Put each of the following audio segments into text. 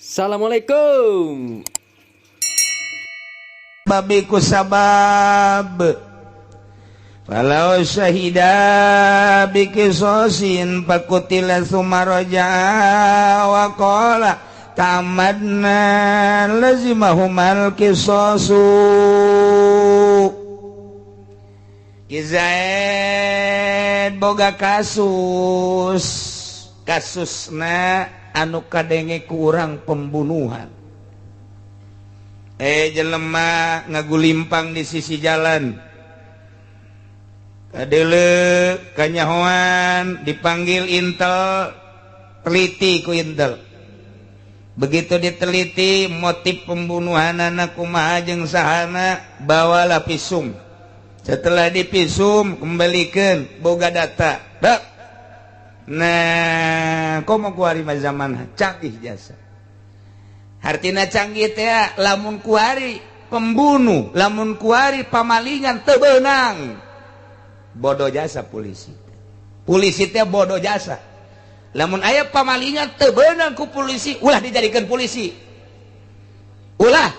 Assalamualaikum. Babiku sabab falau syahida bikisosin fakutila summa raja'a wa qala tamadna lazimahumal kisosu. Ki Zaid boga kasus, kasusna anu kadenge kurang pembunuhan. Jelema ngagulimpang di sisi jalan, kadele kanyahoan, dipanggil intel, teliti ku intel. Begitu diteliti motif pembunuhan anak kumaha jeung sahana, bawalah pisum. Setelah dipisum kembalikan boga data. Bak. Nah, komo kuari mah zaman canggih jasa. Hartina canggih teh lamun kuari pembunuh, lamun kuari pamalingan teu beunang. Bodoh jasa polisi. Polisi teh bodoh jasa. Lamun aya pamalingan teu beunang ku polisi, ulah dijadikan polisi. Ulah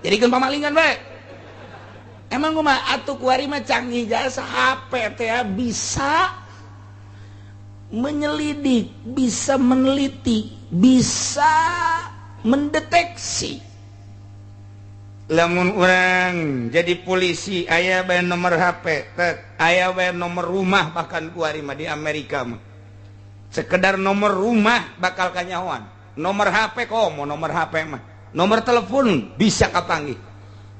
jadikan pamalingan bae. Emang kumaha atuh kuari mah canggih jasa, HP teh bisa menyelidik, bisa meneliti, bisa mendeteksi. Lamun urang jadi polisi aya bae nomor HP, tet, aya bae nomor rumah, bahkan kuari mah di Amerika mah sekedar nomor rumah bakal kanyahoan. Nomor HP komo nomor HP mah, nomor telepon bisa kapanggih.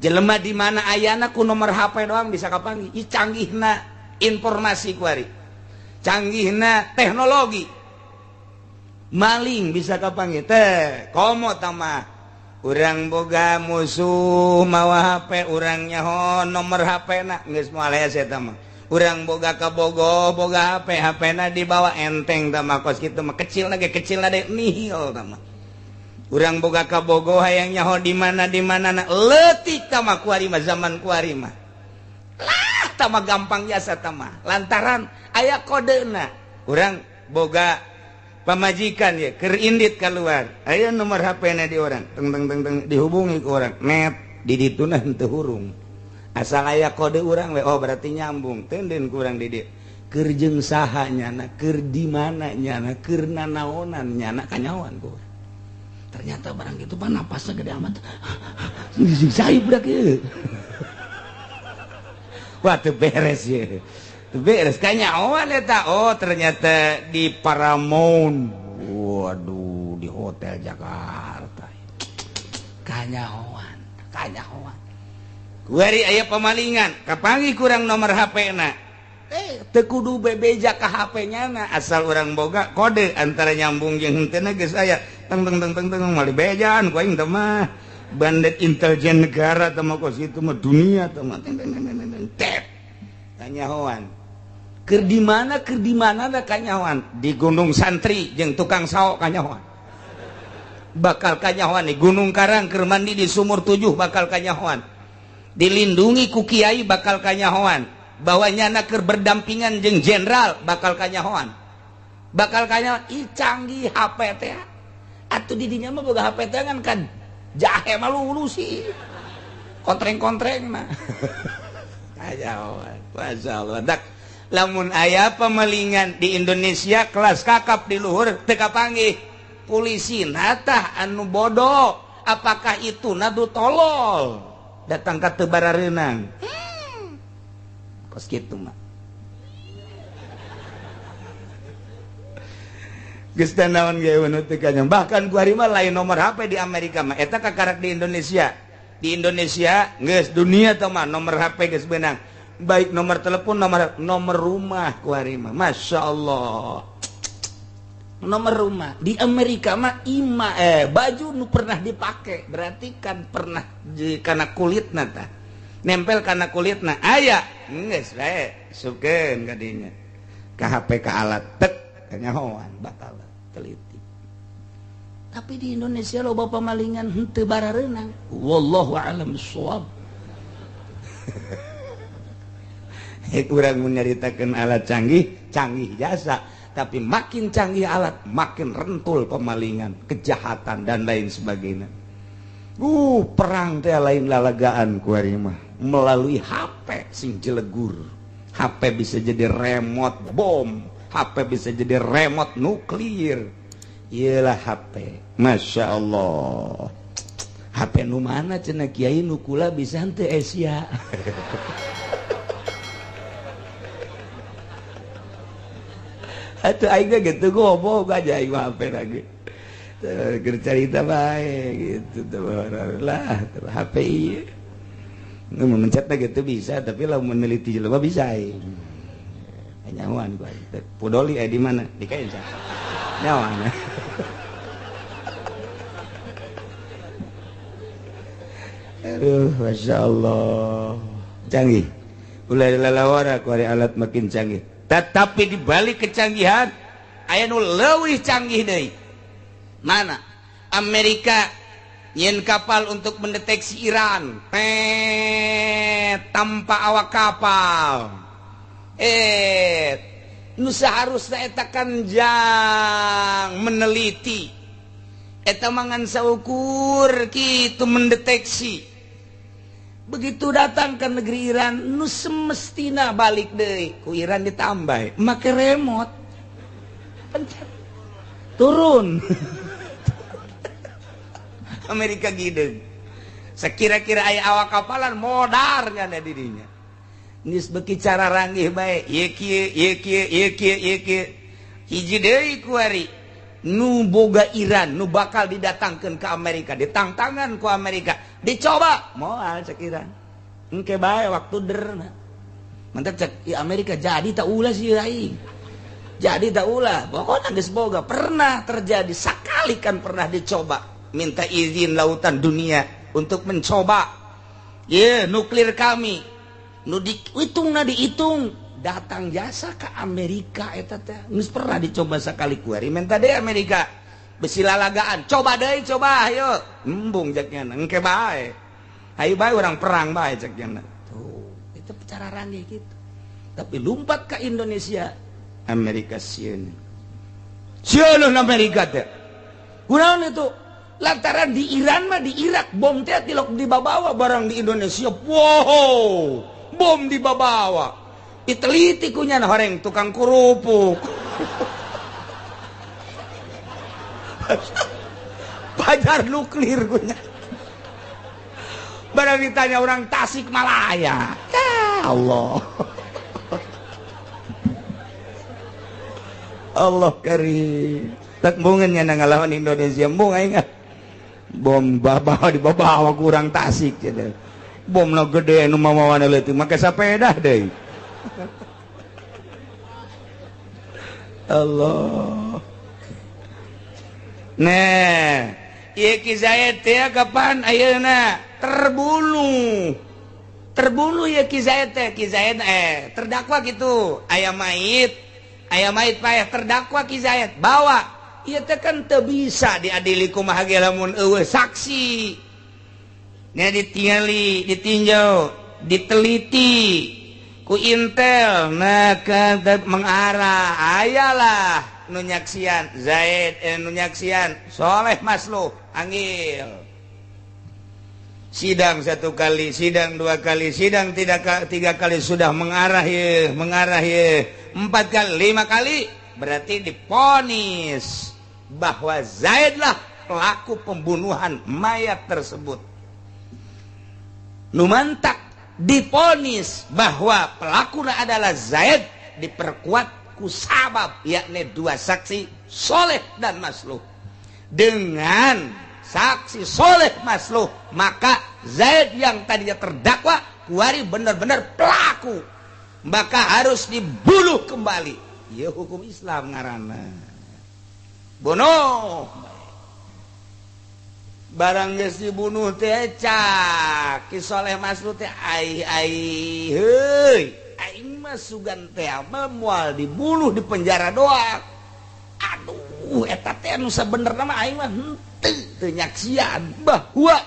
Jelema di mana ayana ku nomor HP doang bisa kapanggih. Ih, canggihna informasi kuari, canggihna teknologi. Maling bisa kapanggih teh komo tamah urang boga musuh mawa HP, urang nyaho nomor HP na geus moal hese tah mah. Urang boga kabogo boga HP, HP na dibawa enteng tah mah, kos kitu mah kecil na ge kecil na de nihil tah mah. Urang boga kabogo hayang nyaho di mana di mana na leutik tah mah kuari mah, zaman kuari mah lah tah mah gampang jasa tah mah, lantaran aya kodena. Urang boga pamajikan ya keur indit keluar, aya nomor HP na di orang, teng teng teng teng, dihubungi ke orang net di dituna henteu hurung, asal aya kode urang we, oh berarti nyambung tenden kurang di dieu keur jeung saha nyana, keur di mana nyana, keur nanaonan nyana, kanyahoan ku urang. Ternyata barang itu mah napasnya gede amat. Saya budak ieu. Wah teu beres ye. Beres kanyahoan eta. Oh ternyata di Paramount. Waduh, di hotel Jakarta. Kanyahoan, kanyahoan. Kuari aya pemalingan, kapanggih kurang nomor HP na. Teu kudu bebeja ka HP nya na, asal urang boga kode antara nyambung jeung henteu geus aya. Teng teng teng teng teng moal dibejaan ku aing teh mah. Bandit intelijen negara teh mah kos kitu mah dunia teh mah. Teng teng teng teng teng. Tep. Kanyahoan. Keur di mana da kanyahoan? Di Gunung Santri jeung tukang saok kanyahoan. Bakal kanyahoan di Gunung Karang keur mandi di sumur 7 bakal kanyahoan. Dilindungi ku kiai bakal kanyahoan. Bahwa nyana keur berdampingan jeung jenderal bakal kanyahoan. Bakal kanyahoan. Ih canggih HP teh. Atuh di dinya mah boga HP teh ngan kan jahe mah lulus sih. Kontreng-kontreng mah. Kanyahoan. Masyaallah. Dak lamun aya pemalingan di Indonesia kelas kakap di luhur teu kapanggih polisi natah anu bodoh, apakah itu nadu tolol datang ka teu barareunang. Kos kitu mah geus teh naon ge nu teu kanyang. Bahkan kuari mah lain nomor HP di Amerika mah eta kakarak di Indonesia. Di Indonesia geus dunia teh mah nomor HP geus beunang, baik nomor telepon, nomor rumah kuari mah. Masya Allah, nomor rumah di Amerika mah ima baju nu pernah dipakai berarti kan pernah di kana kulitna tah, nempel kana kulitna aya geus bae sukeun ka dinya ka HP ka alat tek kanyahoan bakal teliti. Tapi di Indonesia loba pamalingan henteu barareunang. Wallahu a'lam bissawab. Urang menyaritakan alat canggih, canggih jasa. Tapi makin canggih alat, makin rentul pemalingan, kejahatan dan lain sebagainya. Perang teh lain lalagaan kuari mah melalui HP sing jelegur. HP bisa jadi remote bom, HP bisa jadi remote nuklir. Iyalah HP. Masya Allah. HP nu mana cenah kiai nu kula bisa henteu Asia. Atuh aing ge gitu goblok aja aing mah HP lagi. Keur carita bae gitu lah HP ieu. Nu mencetna gitu bisa tapi lamun meneliti jelema bisa aing. Nyahoan ku aing. Pudoli di mana? Di kain sa. Nyahoan. Aduh, Masya Allah. Canggih. Ulah lalawara ku ari alat makin canggih. Tetapi di balik kecanggihan aya nu leuwih canggih deui. Mana? Amerika nyeun kapal untuk mendeteksi Iran. Tanpa awak kapal. Nu saharusna eta kan jang meneliti. Eta mangan saukur kitu mendeteksi. Begitu datang ke negeri Iran, nu semestina balik deui ku Iran ditambah make remote. Pencet. Turun. Amerika gideung. Sekira-kira aya awak kapalan modarnya na dirinya. Geus beuki cara ranggih bae, ieu kieu, ieu kieu, ieu kieu, ieu kieu. Hiji deui kuari nu boga Iran nu bakal didatangkeun ke Amerika, ditangtangan ku Amerika, dicoba moal cek Iran. Engke bae waktu derna. Mantap cek Amerika jadi tak ulah sih aing. Jadi tak ulah. Pokoknya geus boga pernah terjadi sakali kan pernah dicoba minta izin lautan dunia untuk mencoba ye nuklir kami. Nu dihitungna dihitung datang jasa ke Amerika eta teh geus pernah dicoba sakali kuari minta deui Amerika besi lalagaan coba deui coba ayo embung cek nya engke bae hayu bae urang perang bae cek nya tuh itu cara ranggih gitu. Tapi lompat ke Indonesia Amerika sieun sieun Amerika teh kunaon itu lantaran di Iran mah di Irak bom teh tilok dibawa barang di Indonesia wow bom dibawa diteliti kunya horeng tukang kerupuk. Pajar nuklir kunya. Barang ditanya orang Tasikmalaya. Ya Allah. Allah karim. Tak mungkin nya ngalawan Indonesia mung aing. Bom bawa dibawa kurang Tasik gitu. Bom nu gede nu mamawana leutik make sapeda deui. Allah. Nah, ieu Ki Zaid teh kapan ayeuna terbunuh. Terbunuh ya Ki Zaid teh, Ki Zaid terdakwa gitu. Aya mayit paeh terdakwa Ki Zaid bawa. Ieu teh kan teu bisa diadili kumaha ge lamun eueuh saksi. Nya ditingali, ditinjau, diteliti ku Intel nah ke mengarah ayalah nu nyaksian Zaid nu nyaksian Soleh Masluh anggil sidang satu kali sidang dua kali sidang tiga kali sudah mengarah ye empat kali lima kali berarti diponis bahwa Zaid lah pelaku pembunuhan mayat tersebut. Nu mantak diponis bahwa pelakunya adalah Zaid diperkuat ku sabab yakni dua saksi Soleh dan Masluh. Dengan saksi Soleh Masluh maka Zaid yang tadinya terdakwa kuari benar-benar pelaku maka harus dibunuh kembali. Ya hukum Islam ngaranna bunuh. Barang geus dibunuh teh cak Ki Soleh Masluh teh ai ai heuy aing mah sugan teh moal dibunuh di penjara doang. Aduh eta teh nu sabenerna mah aing mah henteu teu nyaksian bahwa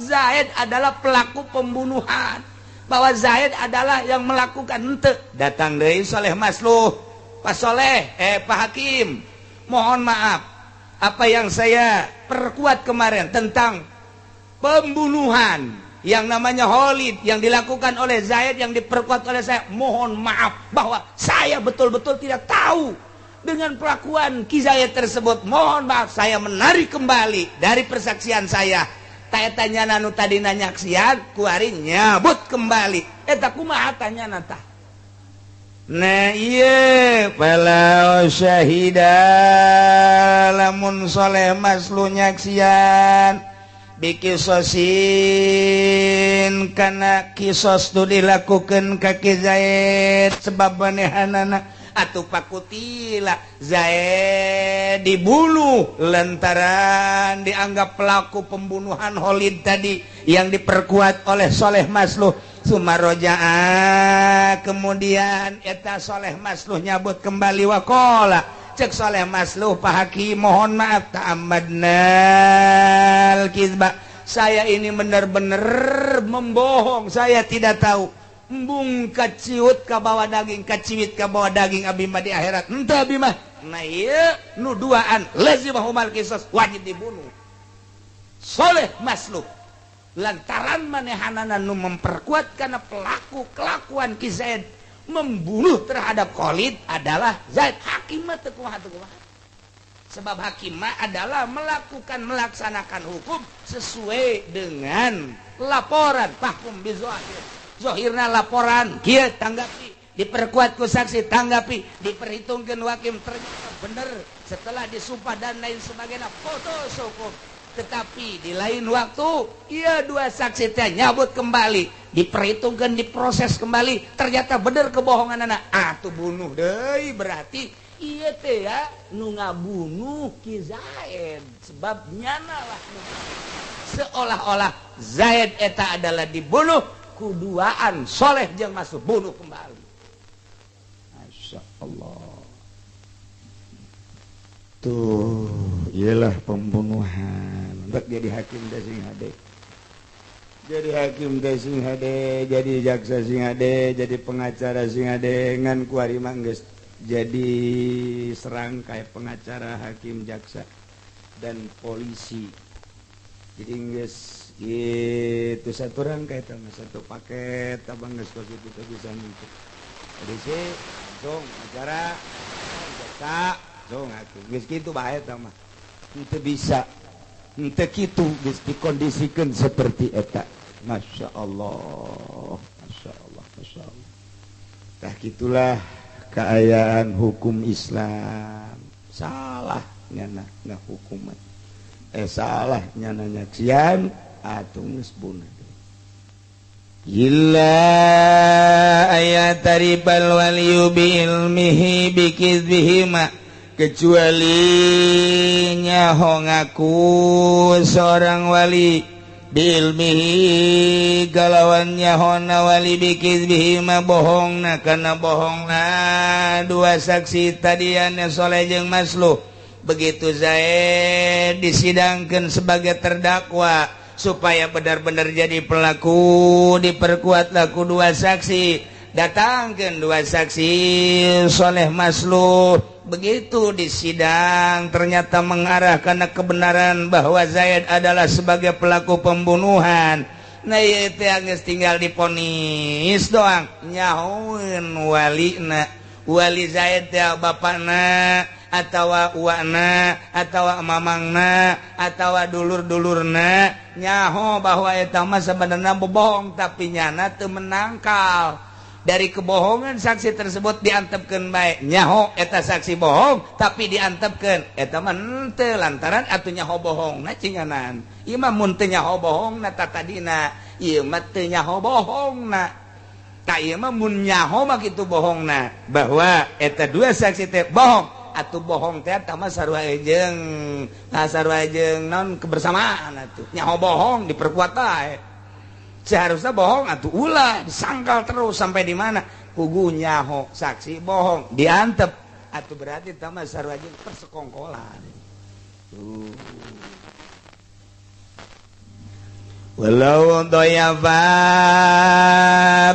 Zaid adalah pelaku pembunuhan, bahwa Zaid adalah yang melakukan henteu. Datang deui Soleh Masluh Pak Soleh, Pak Hakim, mohon maaf apa yang saya perkuat kemarin tentang pembunuhan yang namanya Khalid yang dilakukan oleh Zaid yang diperkuat oleh saya, mohon maaf bahwa saya betul-betul tidak tahu dengan pelakuan Ki Zaid tersebut. Mohon maaf, saya menarik kembali dari persaksian saya. Tanya nanu tadi nanyaksian kuari nyabut kembali. Eta kumaha tanya tah? Nah iya falau syahida lamun soleh maslu nyaksian bikisosin kana kisos tu dilakukan ka Ki Zaid sebab manehanana atuh pakutila Zaid dibunuh lantaran dianggap pelaku pembunuhan Khalid tadi yang diperkuat oleh Soleh Masluh. Sumaroja'a kemudian eta Soleh Masluh nyabut kembali waqala cek Soleh Masluh, Pak Hakim mohon maaf ta'ammadnal kizba, saya ini benar-benar membohong, saya tidak tahu. Embung kaciut ka bawa daging, kaciwit ka bawa daging abi mah di akhirat. Henteu abi mah. Nah ieu nu duaan lazimahumal qisas, wajib dibunuh. Soleh Masluh lantaran manehanana nu memperkuat karena pelaku kelakuan Ki Zaid membunuh terhadap Khalid adalah Zaid. Hakim mah teu kumaha teu kumaha. Sebab hakim mah adalah melakukan melaksanakan hukum sesuai dengan laporan fahkum bizohir. Zohirna laporan kieu tanggapi, diperkuat ku saksi tanggapi, diperhitungkeun hakim ternyata bener setelah disumpah dan lain sebagainya, putus hukum. Tetapi di lain waktu ia dua saksi teh nyabut kembali, diperhitungkan, diproses kembali, ternyata bener kebohongan anak, atuh bunuh deui. Berarti ieu teh ya nu ngabunuh Ki Zaid sebab nyana lah seolah-olah Zaid eta adalah dibunuh kuduaan Soleh jeung masuk bunuh kembali. Masya Allah. Tuh iyalah pembunuhan. Untuk jadi hakim teh sing hade, jadi hakim teh sing hade, jadi jaksa sing hade, jadi pengacara sing hade, ngan kuari mah geus jadi serangkai pengacara, hakim, jaksa dan polisi. Jadi geus itu satu rangkai teh satu paket abang geus kos itu bisa gitu. Polisi langsung acara jaksa langsung hakim geus kitu bae tah mah. Henteu bisa henteu kitu geus dikondisikeun seperti eta. Masya Allah, Masya Allah, Masya Allah. Tah kitulah keayaan hukum Islam. Salah nyana ngahukuman, salah nyana nyaksian atuh geus bunuh. Illa ayat taribal waliyu bi ilmihi bi kizbihima, kecuali nyaho ngaku seorang wali bilmihi galawan nyahona wali bikizbihima bohongna karena bohongna dua saksi tadiannya Soleh jeung Masluh. Begitu Zaid disidangkan sebagai terdakwa supaya benar-benar jadi pelaku, diperkuat laku dua saksi, datangkan dua saksi Soleh Masluh. Begitu disidang ternyata mengarah karena kebenaran bahwa Zaid adalah sebagai pelaku pembunuhan. Nah ieu teh geus tinggal diponis doang nyahoeun walina, wali Zaid teh bapana atawa uwana atawa mamangna atawa dulur-dulurna nyaho bahwa eta mah sebenarnya bohong, tapi nyana teu menangkal. Dari kebohongan saksi tersebut diantepkeun bae, nyaho eta saksi bohong tapi diantepkeun eta mah henteu lantaran atuh nyaho bohongna cinganan. Ieu mah mun teu nyaho bohongna tatadina, ieu mah teu nyaho bohongna. Ka ieu mah mun nyaho mah kitu bohongna bahwa eta dua saksi teh bohong, atuh bohong teh eta mah sarua jeung sarua jeung naon kebersamaan atuh. Nyaho bohong diperkuat bae. Seharusnya bohong atau ulah disangkal terus sampai di mana kugu nyaho saksi bohong diantep atau berarti tambah sarua jeung persekongkolan. Tuh. Walau dhayafa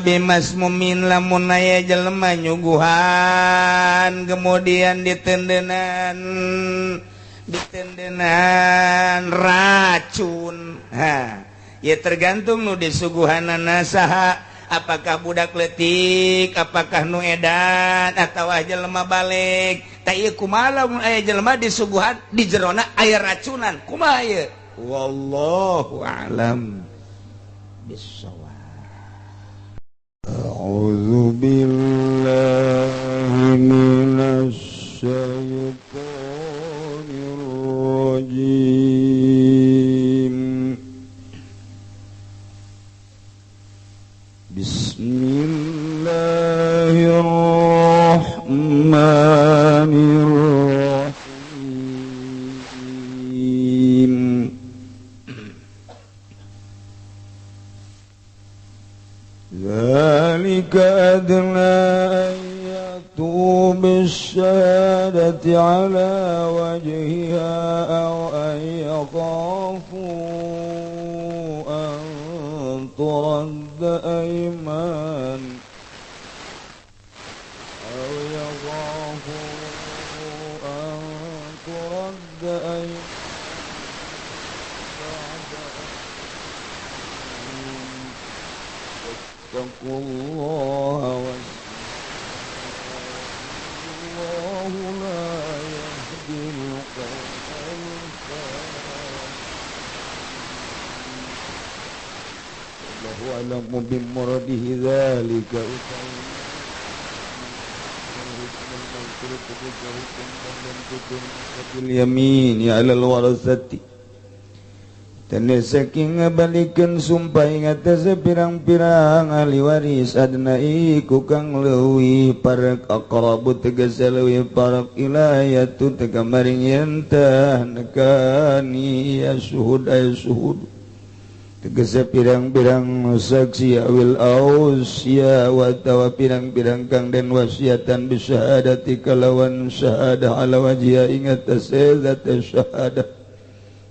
bimasmumin lamun aya jelema nyuguhan kemudian ditendenan racun. Ha, ya tergantung nu disuguhanana saha, apakah budak letik, apakah nu edan atawa jelema balik. Tah ieu kumaha lamun aya jelema disuguhan di jerona aya racunan, kumaha ieu? Wallahu a'lam bissawab. A'udzu billahi minasy syaithanir rajim. Bismillahirrahmanirrahim. Dzalika adna an ya'tu bisyahadati ala wajhiha aw an yakhafu an turadda ayman aw yakhafu an turadda ayman wattaqullaha wallahu la yahdil qawmal fasiqin. Allahu a'lamu bimuradihi dzalika. Bil yamin 'alal warasati. Tanda saking ngabalikeun sumpah ing atase pirang-pirang ahli waris adna iku kang leuwih parek aqrabu tegese leuwih parek ilayatu tegamaring yen tah nekani ya suhud ay suhud tegese pirang-pirang saksi awil ausya wa tawa pirang-pirang kang den wasiatan bisyahadati kalawan syahadah ala wajhiha ing atase zat syahadah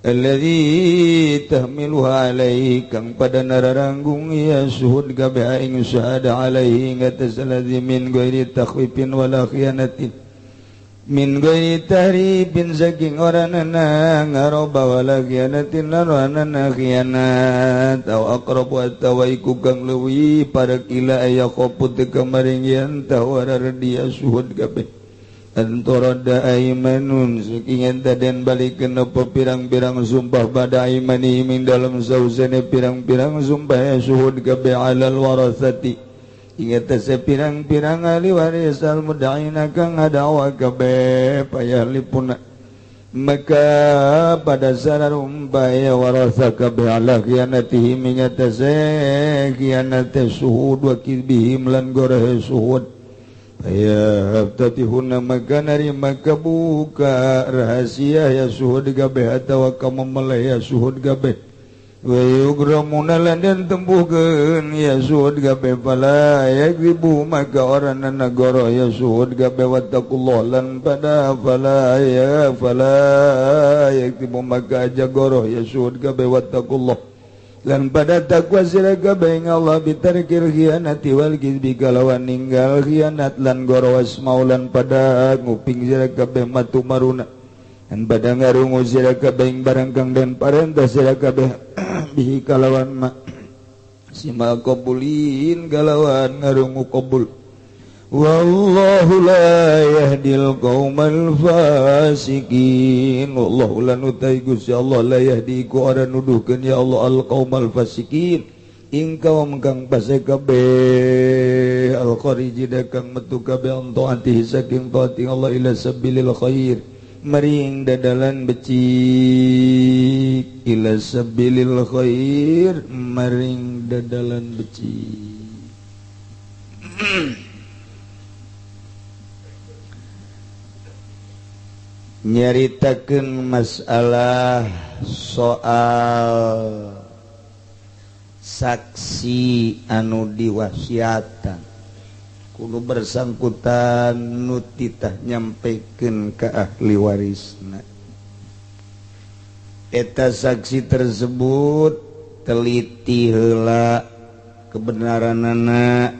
alladzi tahmiluha alaihi kang pada nararanggung ya suhud kabeh ing syahada alaihi ing atas alladzi min ghairi takhwifin wala khianatin min ghairi tahribin saking ora nana ngaroba wala khianatin lan ora nana khianat aw aqrabu atawa iku kang leuwih para kila aya khoput kamaring yen tawara redia suhud kabeh antarada aimanun saking enta den balikeun apa pirang-pirang sumpah pada aimani min dalam sausane pirang-pirang sumpah ya suhud kabeh alal warasati ing atase pirang-pirang ahli waris al muda'ina kang ngadawa kabeh payahlipuna maka pada sararumpah ya warasa kabeh ala khianatihi ing atase khianate suhud wa kidbihim lan gorehe suhud. Ya habtatihuna maka narima kabuka rahasia ya suhud kabeh atawa kamemeleh ya suhud kabeh wa yugramuna lan den tempuhkeun ya suhud kabeh fala yakribu maka orang nagara ya suhud kabeh wattaqullah lan pada fala ya fala yakribu maka aja goroh ya suhud kabeh wattaqullah lan pada takwa sira kabeh ing Allah bitarkil khianati wal kizbi kalawan ninggal khianat lan gorowas maulan pada nguping sira kabeh matu maruna lan pada ngarungu sira kabeh ing barang kang den parentah sira kabeh bihi kalawan ma sima qabulin kalawan ngarungu qabul. Wallahu la yahdil qaumal fasikin. Wallahu lan utai Gusti Allah la yahdi ku ora nuduhkeun ya Allah al qaumal fasikin ing kaum kang fasik kabeh al khariji kang metu kabeh antaati saking taati Allah ila sabilil khair maring dadalan becik ila sabilil khair maring dadalan becik. Nyaritakeun masalah soal saksi anu diwasiatan kudu bersangkutan nu titah nyampekeun ka ahli warisna. Eta saksi tersebut teliti heula Kebenaranana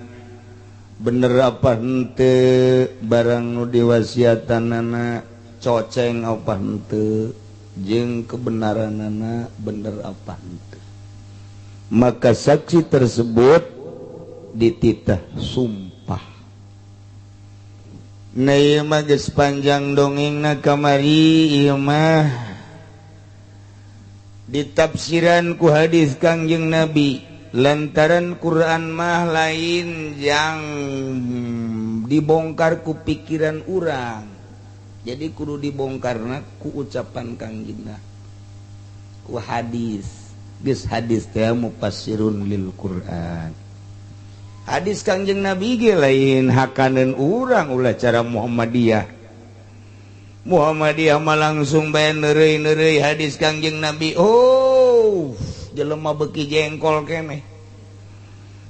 bener apa henteu, barang nu diwasiatanana coceng apa henteu, jeung kebenaranana bener apa henteu. Maka saksi tersebut dititah sumpah. Nah ieu mah geus panjang dongengna kamari, ieu mah ditafsiran ku hadis Kangjeng Nabi. Lantaran Quran mah lain yang dibongkar ku pikiran urang, jadi kudu dibongkarna ku ucapan Kangjengna, ku hadis. Geus hadis teh mufassirun lil Quran. Hadis Kangjeng Nabi ge lain hakaneun urang, ulah cara Muhammadiyah. Muhammadiyah mah langsung bae neureuy-neureuy hadis Kangjeng Nabi. Oh, jelema beki jengkol keneh,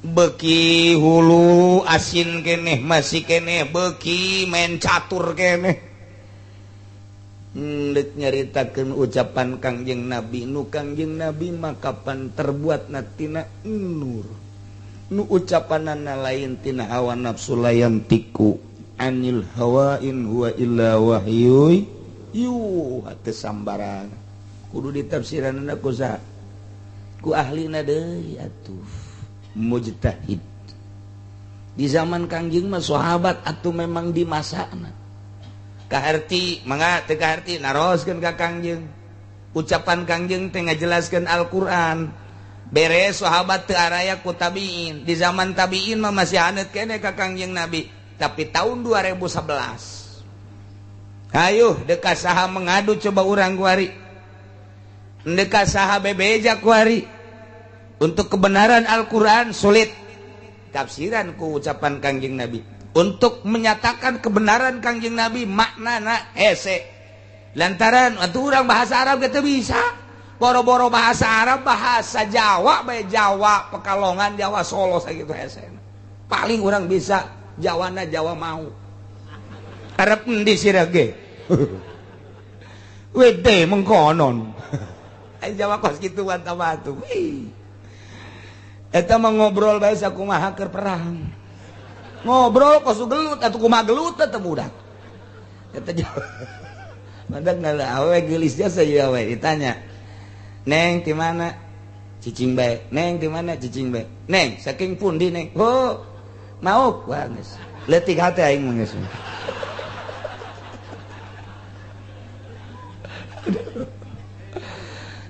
beki hulu asin keneh, masih keneh beki main catur keneh. Ndek nyaritakeun ucapan Kangjeng Nabi, nu Kangjeng Nabi mah kapan terbuatna tina nur, nu ucapanana lain tina hawa nafsu, layantiku anil hawa in huwa illa wahyu yuha, teu sambarangan. Kudu ditafsiranna ku saha? Ku ahlina deui atuh, mujtahid. Di zaman Kangjeng mah sahabat atuh memang dimasakna. Kaharti mangga teu kaharti naroskeun ka Kangjeng. Ucapan Kangjeng teh ngajelaskeun Al-Qur'an. Beres sahabat teu araya ku tabiin. Di zaman tabiin mah masih haneut keneh ka Kangjeng Nabi. Tapi tahun 2011. Hayuh deka saha mengadu coba urang kuari. Deka saha bebeja kuari. Untuk kebenaran Al-Qur'an sulit. Tafsiran ku ucapan Kangjeng Nabi. Untuk menyatakan kebenaran Kangjeng Nabi maknana hese. Lantaran atuh urang bahasa Arab ge teu bisa. Boro-boro bahasa Arab, bahasa Jawa bae, Jawa Pekalongan, Jawa Solo sakitu hese. Paling urang bisa Jawana Jawa mau. Arab endi sira ge? Wede mengkonon. Ai Jawa kos kitu tambah atuh. Eta mah ngobrol bae sakumaha keur perang. Ngobrol kos gelut atuh kumaha gelut teh budak. Eta mandak ngala awe geulis jasa ieu awe ditanya. Neng di mana? Cicing bae. Neng di mana? Cicing bae. Neng saking pundi neng? Oh, mauk wah geus. Leutik hate aing mah geus.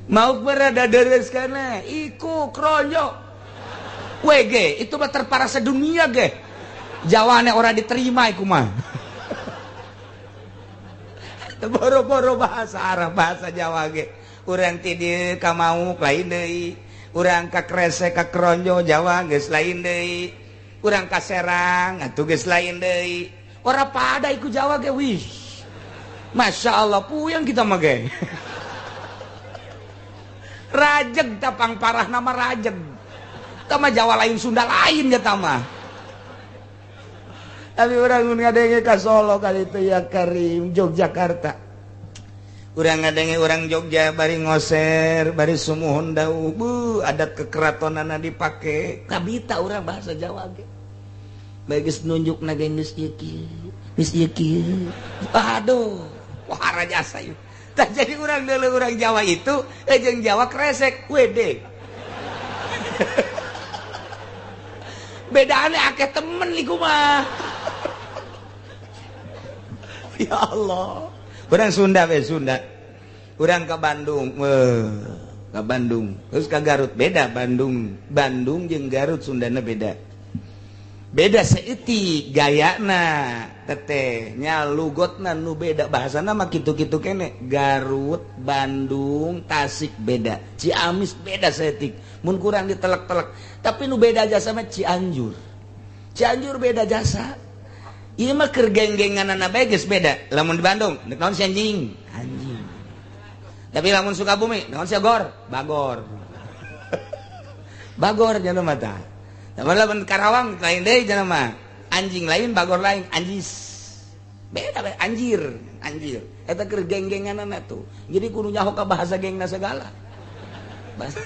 Mauk berada deres kana iku kronyo. WG itu mah terparah sedunia ge. Jawane ora diterima iku mah. Boro-boro bahasa Arab, bahasa Jawa ge. Urang ti dieu ka Mauk lain deui, urang ka Kresek ka Kronjo Jawa geus lain deui, urang ka Serang atuh geus lain deui. Ora pada iku Jawa ge wih. Masya Allah puyeng kita mah ge. Rajeg tapang parah nama rajeg. Tama Jawa lain Sunda lain ya tama. Tapi orang ngadenge ka Solo kali itu ya Karim Yogyakarta. Urang ngadenge orang Jogja bari ngoser, bari sumuhun dawuh, bu adat kekeratonana dipake. Kabita urang bahasa Jawa ge. Bae geus nunjukna ge geus ieu kieu, geus ieu kieu. Aduh, wah rajasa ieu. Tah jadi urang deuleu urang Jawa itu jeung Jawa kresek WD. Bedane akeh temen iku mah. Ya Allah. Urang Sunda we Sunda. Urang ke Bandung, ke Bandung. Terus ke Garut beda Bandung. Bandung jeung Garut Sundana beda. Beda saeutik gayana teteh nya lugotna nu beda bahasana mah kitu-kitu kene. Garut, Bandung, Tasik beda. Ciamis beda saeutik. Mun kurang ditelek-telek. Tapi nu beda jasa mah Cianjur. Cianjur beda jasa. Ieu mah keur geng-genganana bae geus beda. Lamun di Bandung, deuk naon si anjing? Anjing. Tapi lamun Sukabumi, naon si gor? Bagor. Bagor nya mah tah. Lamun Karawang lain deui nya mah. Anjing lain, bagor lain, anjis. Beda bae anjir, anjir. Eta keur geng-genganana tuh. Jadi kudu nyaho ka bahasa gengna segala. Bahasa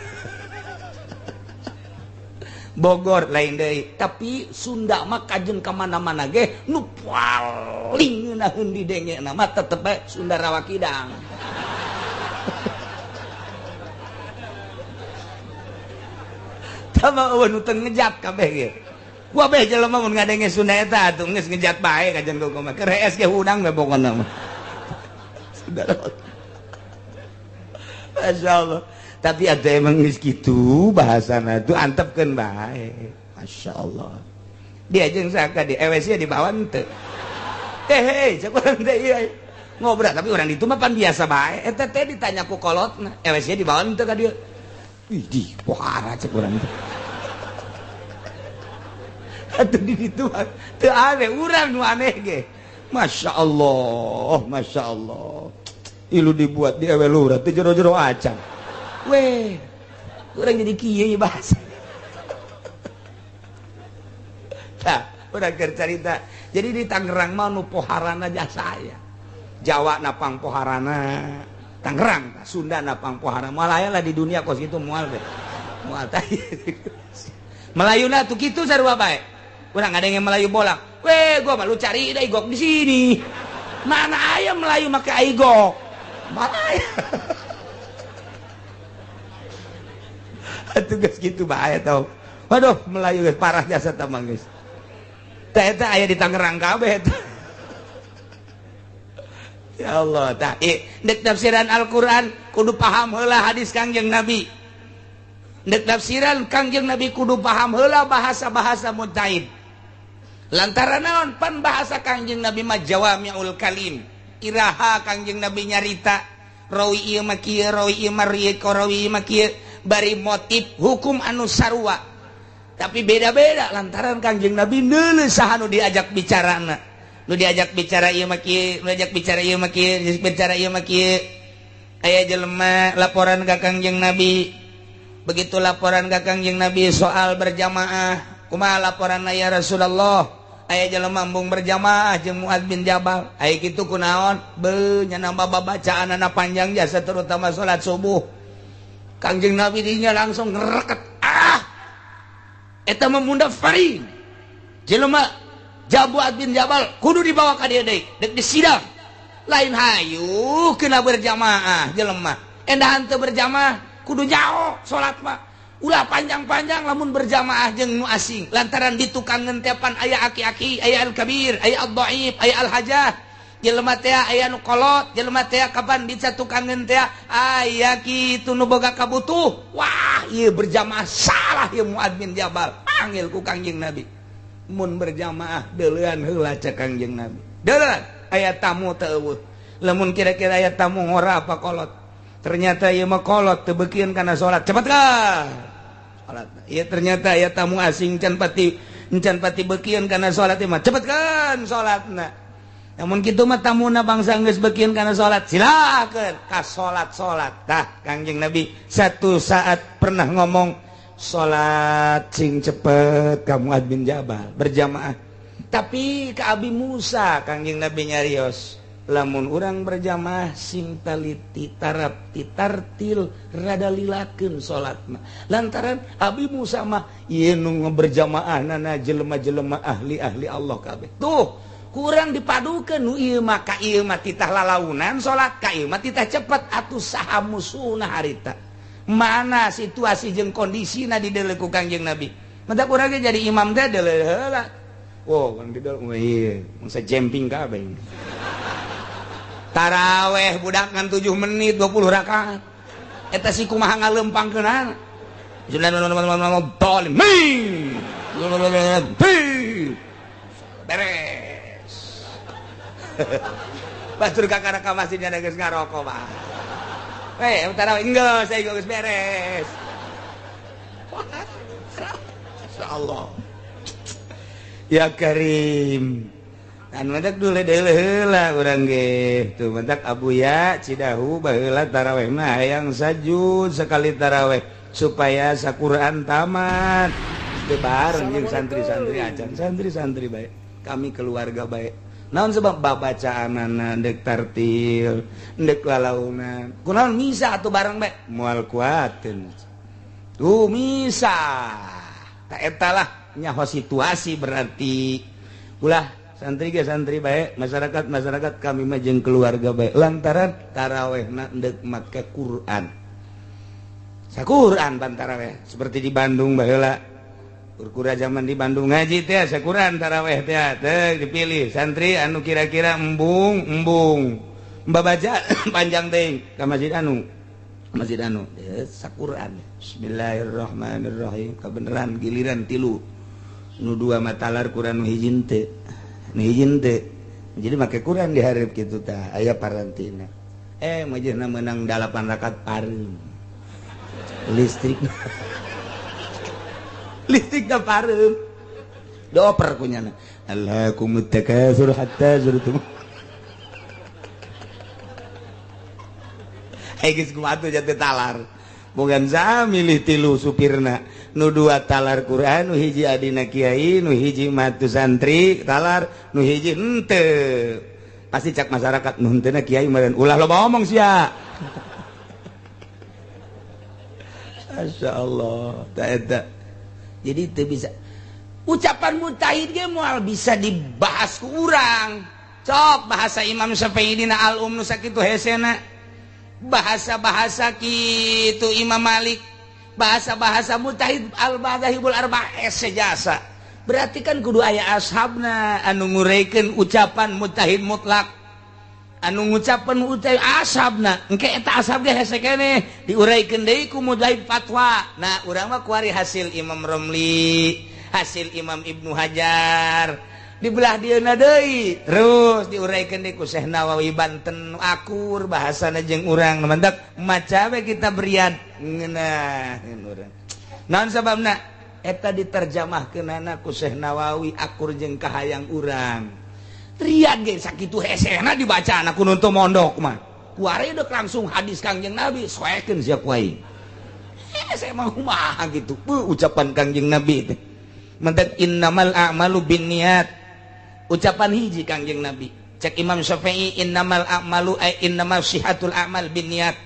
Bogor lain deui, tapi Sunda mah kajen ka mana-mana ge nu paling ngeunaheun didengena mah tetep bae Sunda Rawa Kidang. Tama eueuh nu teu ngejat kabeh ge. Gua beh jelema mun ngadenge Sunda eta atuh geus ngejat bae kajen kumaha. Keur hees ge hudang we pokona mah. Sunda Rawa. Masyaallah. Tapi ada emang geus kitu bahasana tuh antepkeun bae. Masya Allah. Dia jeung saka di EWC dibawa henteu. Teh cek urang teh ieu ngobrol tapi urang ditu mah pan biasa bae. Eta teh ditanya ku kolotna, EWC dibawa henteu ka dieu. Ih, di pohara cek urang teh. Atuh di ditu teu aneh urang nu aneh ge. Masya Allah, Masya Allah. Ilu dibuat di ewe lurah teu jero-jero acan. Weh, urang jadi kieu bahasa. Tah, urang keur carita. Jadi di Tangerang mah nu poharana jasa aya. Jawa na pangpoharana, Tangerang, Sunda na pangpoharana. Moal aya lah di dunia kos kitu moal teh. Moal tah. Melayuna tuh kitu sarua bae. Urang ada yang Melayu bolak. Weh, gua mah lu cari da igok di sini. Mana aya Melayu make aigok? Mana aya? Atuh geus kitu bae tau. Waduh, Melayu geus parah jasa tah mah geus. Tah eta aya di Tangerang kabeh eta. Ya Allah, tah ndek tafsiran Al-Qur'an kudu paham heula hadis Kangjeng Nabi. Ndek tafsiran Kangjeng Nabi kudu paham heula bahasa-bahasa mutaid. Lantaran naon pan bahasa Kangjeng Nabi mah jawami'ul kalim. Iraha Kangjeng Nabi nyarita rawi ieu mah kieu, rawi ieu mah rieu, rawi ieu mah kieu. Bari motif hukum anu sarua tapi beda-beda lantaran Kangjeng Nabi neuleuh saha nu diajak bicarana. Nu diajak bicara ieu mah kieu, nu diajak bicara ieu mah kieu, diajak bicara ieu mah kieu. Aya jelema laporan ka Kangjeng Nabi. Begitu laporan ka Kangjeng Nabi soal berjamaah, kumaha laporanna ya Rasulullah? Aya jelema embung berjamaah jeung Muadz bin Jabal. Aya kitu kunaon? Beuh nya nambah babacaanana panjang jasa terutama salat subuh. Kangjeng Nabi dinya langsung ngereket. Ah, eta mah mundafarin. Jelema Muadz bin Jabal kudu dibawa ka dieu deui, deuk disidang. Lain hayu kena berjamaah jelema. Endahan teu berjamaah kudu nyaho salat mah. Ulah panjang-panjang lamun berjamaah jeung nu asing. Lantaran di tukang ngentepan aya aki-aki, aya al-kabir, aya al-dhaif, aya al-hajah. Jelema teh aya nu kolot, jelema teh kapan bisa tukangeun teh aya kitu nu boga kabutuh. Wah, ieu berjamaah salah ieu Muadz bin Jabal. Panggil ku Kangjeng Nabi. Mun berjamaah deulean heula cek Kangjeng Nabi. Deulean aya tamu teu eueuh. Lamun kira-kira aya tamu ngora apa kolot. Ternyata ieu mah kolot teu beukieun kana salat. Cepet ka. Salat. Ieu ternyata aya tamu asing can pati beukieun kana salat ieu mah. Cepet kan salatna. Namun kitu mah tamuna bangsa geus beukieun kana salat, silakeun ka salat-salat. Tah Kangjeng Nabi satu saat pernah ngomong salat sing cepet ka Muadz bin Jabal berjamaah. Tapi ka Abi Musa Kangjeng Nabi nyarios, lamun urang berjamaah sing taliti tarap titartil rada lilakeun salatna. Lantaran Abi Musa mah ieu nu berjamaah nana jelema-jelema ahli-ahli Allah kabeh. Tuh kurang dipadukeun nu ieu mah ka ieu mah titah lalaunan salat ka ieu mah titah cepet atuh saha musuhna harita. Mana situasi jeung kondisina dideuleu ku Kangjeng Nabi. Mata urang ge jadi imam teh deuleu heula. Wow, kan dideuleu ieu mangsa jemping kabeh. Taraweh budak ngan 7 menit 20 rakaat. Eta si kumaha ngalempangkeunana. Beres. Batur kakara ka masjidnya geus ngarokok mah. Weh, taraweh enggeus, saya geus beres. Insyaallah. Ya Karim. Anu mantak dulu deuleuh heula urang ge. Tuh mantak Abuya Cidahu baheula taraweh mah hayang sajud sekali taraweh supaya saquran tamat. Teu bareng jeung santri-santri acan, santri-santri bae. Kami keluarga bae. Naon sebab babacaanana deuk tartil, deuk lalaunan. Kunaon misa atuh bareng bae? Moal kuateun. Tuh misa. Tak eta lah nyaho situasi berarti ulah santri ge santri bae, masyarakat masyarakat kami mah jeung keluarga bae lantaran tarawehna deuk make Quran. Saquran ban taraweh seperti di Bandung baheula. Kurkura zaman di Bandung ngaji teh saquran taraweh teh teh dipilih santri anu kira-kira embung embung babaca panjang teh ka masjid anu saquran. Bismillahirrahmanirrahim kabeneran giliran tilu nu dua matalar Quran nu hiji teu nu hiji teu jadi make Quran dihareup kitu tah aya parantina majehna meunang 8 rakaat pareum listrik listrik da pareum dioper kunyana alhaakumut takatsur hatta zurtum. Geus kumaha atuh jatuh talar bogan sa milih tilu supirna nu dua talar Quran nu hiji adina kiai nu hiji matu santri talar nu hiji henteu pasti cak masyarakat nu henteuna kiai meureun ulah loba omong sia. Masyaallah ta eta jadi teu bisa ucapan mutahid ge moal bisa dibahas ku urang cok bahasa Imam Syafi'i dina al-um nu sakitu hesena bahasa-bahasa kitu Imam Malik bahasa-bahasa mutahid al-madzahibul arba'ah sejasa berarti kan kudu aya ashabna anu ngureikeun ucapan mutahid mutlak anu ngucapan ucap ashabna engke eta ashab ge hese keneh diuraikeun deui ku mujahid fatwa. Nah urang mah kuari hasil Imam Romli hasil Imam Ibnu Hajar dibelah dieuna deui terus diuraikeun deui ku Syekh Nawawi Banten akur bahasana jeung urang mantak maca we kita berian ngeunaheun urang naon sababna eta diterjemahkeunana ku Syekh Nawawi akur jeung kahayang urang rian ge sakitu hesena dibacana ku nu teu mondok mah kuari deuk langsung hadis Kangjeng Nabi soekeun sia ku aing hese mah kumaha kitu ucapan Kangjeng Nabi teh mantak innamal a'malu binniyat ucapan hiji Kangjeng Nabi cek Imam Syafi'i innamal a'malu ay innamal sihatul a'mal binniyat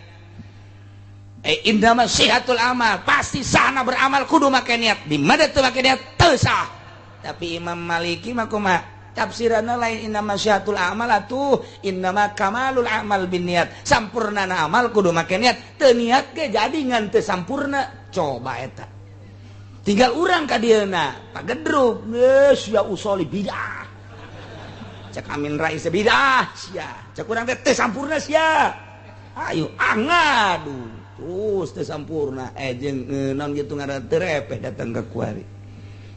ay innamal sihatul amal pasti sahna beramal kudu make niat di mana teu make niat teu sah. Tapi Imam Maliki mah kumaha tafsiranna lain innamal sihatul amal atuh innama kamalul amal binniyat sampurnana amal kudu make niat teu niat ge jadi ngan teu sampurna coba eta tinggal urang ka dieuna pagedruk geus ya usoli bidah cek Amin Rais bidah sia cek urang teh teu sampurna sia ayo angadu terus teu sampurna jeung naon kitu ngaran teu repeh datang ka kuari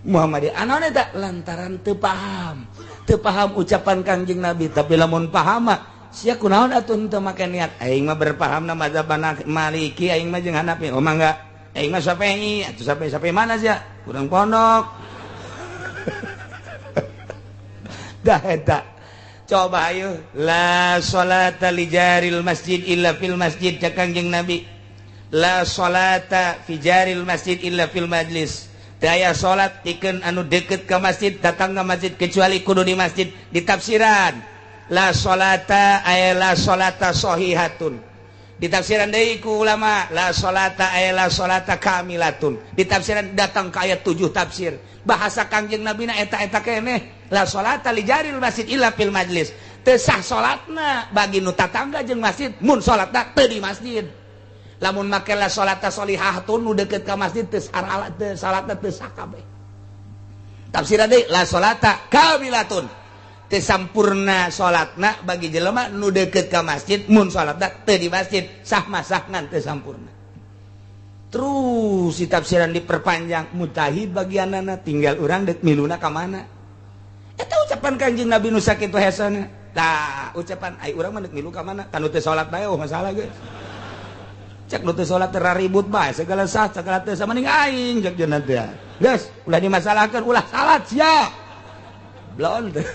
Muhammadiyah anaon eta lantaran teu paham ucapan Kangjeng Nabi tapi lamun paham mah sia kunaon atuh henteu make niat aing mah berpahamna mazhab Maliki aing mah jeung Hanafi oh mangga aing mah Syafi'i atuh sampai mana sia urang pondok dah eta coba ayo la salata li jaril masjid illa fil masjid cek Kangjeng Nabi la salata fi jaril masjid illa fil majlis daya salat pikeun anu deket ka masjid datang ka masjid kecuali kudu di masjid ditafsiran la salata ay la salata sahihatun ditafsiran deui ku ulama la salata ay la salata kamilatun ditafsiran datang ka ayat 7 tafsir bahasa Kangjeng Nabi na eta-eta keneh la salata li jaril masjid illa fil majlis teu sah salatna bagi nu tatangga jeung masjid mun salatna teu di masjid lamun make la salata sholihatun nu deukeut ka masjid teu teu salatna teu sah kabeh tafsiran deui la salata kamilatun teu sampurna salatna bagi jelema nu deukeut ka masjid mun salatna teu di masjid sah mah sah ngan teu sampurna terus si tafsiran diperpanjang mutahid bagianana tinggal urang deuk miluna ka mana eta ucapan Kangjeng Nabi nu sakitu hesena tah ucapan ai urang mah deuk milu ka mana kan teu salat bae oh masalah geus cek nu teu salat teu ribut bae segala sah segala teu sama ning aing cek jeung teh geus ulah dimasalahkeun ulah salat sia blon teh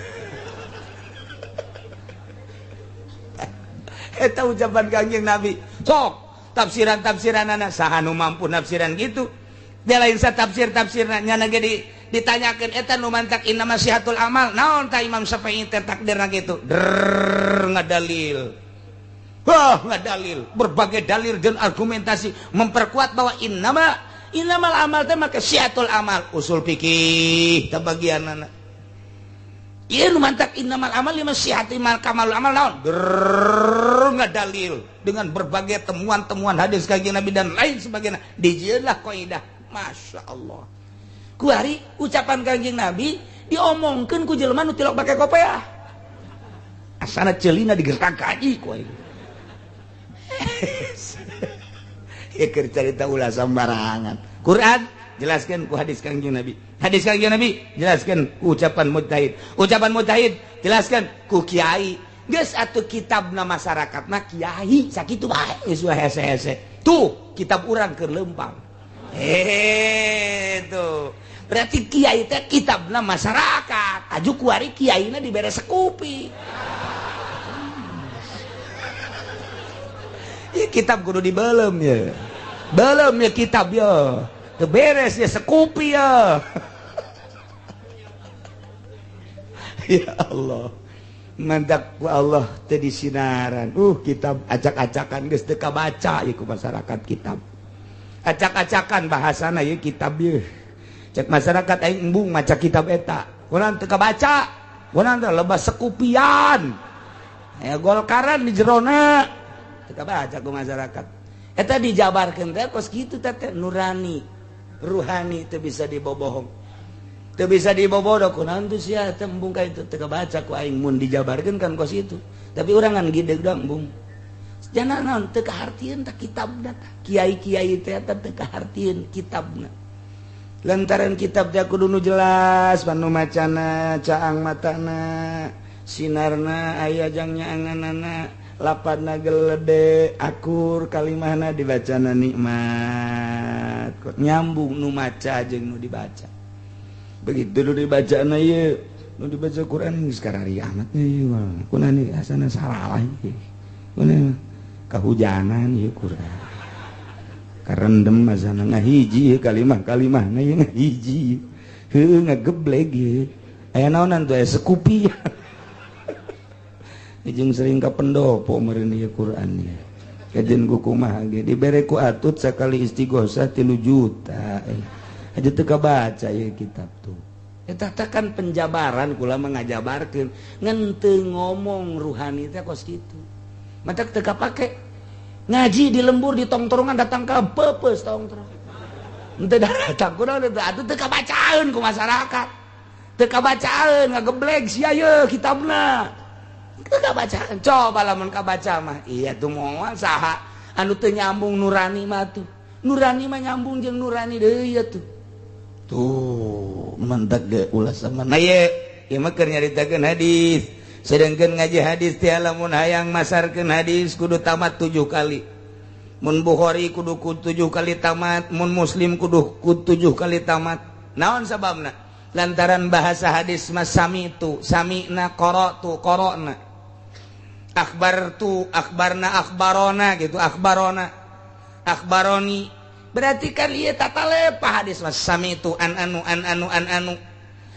eta ucapan Kangjeng Nabi sok tafsiran-tafsiranana saha nu mampu nafsiran gitu dia lain sa tafsir-tafsirna nyana ge ditanyakeun eta nu mantak innama sihatul amal naon ta Imam Syafi'i teh takdirna kitu drrrr ngadalil wah ngadalil berbagai dalil dan argumentasi memperkuat bahwa innama Innamal amal teh make syiatul amal usul fikih teh bagianana. Ieu nu mantak innamal amal lima syiati mal kamalul amal naon? Ngadalil dengan berbagai temuan-temuan hadis Kanjeng Nabi dan lain sebagainya. Dijieunlah kaidah. Masya Allah. Kuari ucapan Kanjeng Nabi diomongkeun ku jelema nu tilok pake kopeah. Asana ceulina digertak kaji ku aing. Ya keur carita ulah sambarangan. Quran jelaskan ku hadis Kanjeng Nabi. Hadis Kanjeng Nabi jelaskan ku ucapan mujtahid. Ucapan mujtahid jelaskan ku kiai. Geus atuh kitabna masyarakatna kiai sakitu bae geus hese-hese. Tuh kitab urang keur leumpang. Tuh. Berarti kiai teh kitabna masyarakat. Aju kuari kiaina dibere sekupi. Ya kitab kudu dibelem ya. Belem ya kitab ya. Teu beres ya sekupi ya. Ya Allah. Mantak ku Allah teu disinaran. Kitab acak-acakan geus teu kabaca ieu ku masyarakat kitab. Acak-acakan bahasana ieu kitab ieu. Cek masyarakat aing embung maca kitab eta. Urang teu kabaca. Urang teh lebah sekupian. Aya golkaran di jerona. Teu kabaca ku masyarakat. Eta dijabarkeun teh kos kitu teh nurani, ruhani teu bisa dibobohong. Teu bisa dibobodo kunaon tuh sia teh embung ka itu teu kabaca ku aing mun dijabarkeun kan kos itu. Tapi urang ngan gideg doang embung. Jana naon teu kahartieun tah kitabna tah. Kiai-kiai teh eta teu kahartieun kitabna. Lantaran kitab teh kudu nu jelas panu macana, caang matana, sinarna aya jang nyaanganana, lapadna gelede, akur kalimahna dibacana nikmat. Nyambung nu maca jeung nu dibaca. Begitu nu dibacana ieu, nu dibaca Quran geus karari amat ieu mah. Kunaon asana salah ieu. Kunaon kahujanan ieu Quran. Karendem asana ngahiji kalimah-kalimahna ieu ngahiji. Heuh ngagebleg ieu. Aya naonan tuh aya sekupi. Jeung sering ka pendopo meureun ieu Quran ieu. Kajen ku kumaha ge dibere ku atut sakali istighosah 3 juta. Aja teu kabaca ieu kitab tuh. Eta teh kan penjabaran kula mah ngajabarkeun ngan teu ngomong ruhani teh kos kitu. Matak teu kapake. Ngaji di lembur di tongtrongan datang ka peupeus tongtrong. Henteu datang kunaon teh atuh teu kabacaeun ku masyarakat. Teu kabacaeun ngagebleg sia ye kitabna. Teu kabacaeun. Coba lamun kabaca mah iya tuh moal saha anu teu nyambung nurani mah tuh. Nurani mah nyambung jeung nurani deui ye tuh. Tuh mentak ge ulah sama. Nah ye, ieu mah keur nyaritakeun hadis. Sedangkan ngaji hadis teh lamun hayang masarkeun hadis kudu tamat 7 kali. Mun Bukhari kudu 7 kali tamat, mun Muslim kudu 7 kali tamat. Naon sababna? Lantaran bahasa hadis mas sami tu, sami'na qara'tu qara'na. Akhbartu akhbarna akhbarona gitu, akhbarona. Akhbaroni. Berarti kan ieu tata lepa hadis mas sami tu an anu an anu an anu.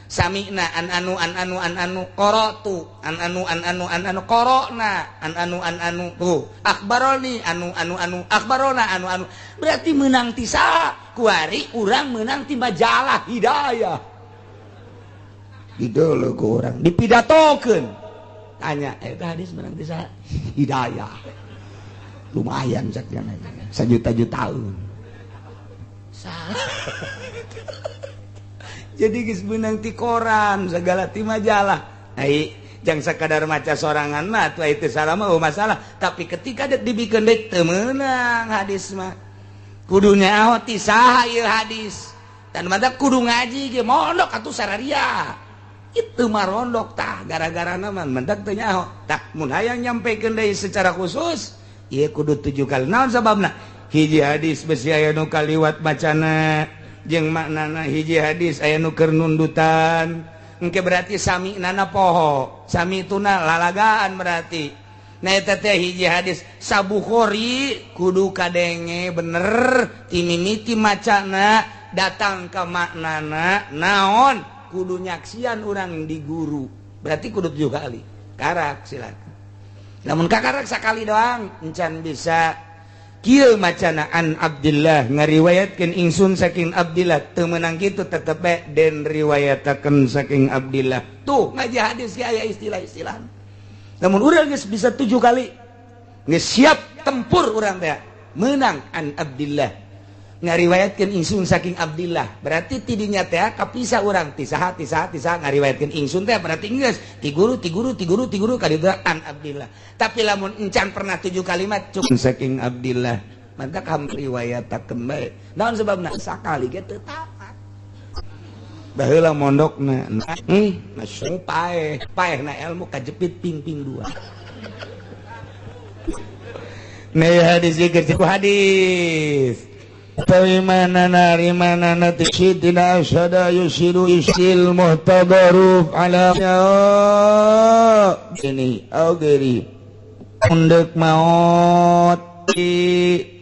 Sami'na an anu an anu an anu qara'tu an anu an anu an anu qara'na an anu an anu tuh akhbaroni anu anu anu akhbarona anu anu berarti menang ti saha kuari urang menang ti majalah Hidayah didolo ku urang dipidatokeun tanya eta hadis menang ti saha Hidayah lumayan cak jana sajuta-jutaeun salah. Jadi geus beunang ti koran segala ti majalah. Ai jang sakadar maca sorangan mah atuh itu salah mah masalah, tapi ketika dek dibikeun deui teu meunang hadis mah. Kudu nyaho ti saha ieu hadis. Dan mata kudu ngaji ge mondok atuh sararia. Itu mah rondok tah gara-garana mah mendak teu nyaho. Tah mun hayang nyampekeun deui secara khusus ieu kudu 7 kali. Naon sababna? Hiji hadis besi aya nu kaliwat macana jeung maknana, hiji hadis aya nu keur nundutan. Engke berarti sami nana poho, sami tuna lalagaan berarti. Nah eta teh hiji hadis Sabukhori kudu kadenge bener timimiti macana datang ka maknana naon kudu nyaksian urang di guru. Berarti kudu 7 kali. Karak silakan. Lamun kakarak sakali doang encan bisa. Kieu macana an Abdillah ngariwayatkeun ingsun saking Abdillah teu meunang kitu tetep bae den riwayatakeun saking Abdillah. Tuh ngaji hadis ge aya istilah-istilah. Namun urang geus bisa 7 kali geus siap tempur urang teh meunang an Abdillah ngariwayatkeun ingsun saking Abdillah. Berarti tidinya teh kapisah urang ti saha ti saha ti saha ngariwayatkeun ingsun teh berarti geus ti guru ti guru ti guru ti guru ka ditu an Abdillah. Tapi lamun encan pernah 7 kalimat cukup saking Abdillah mantap ham riwayatakeun bae. Naon sebabna sakali ge teu tamat. Baheula mondokna masuk paeh paehna ilmu kajepit ping-ping 2. Nah hadis ieu keur hadis. Tawimanana rimanana tishidina asyada yusiru isil muhtadaruf ala ini augeri undek maot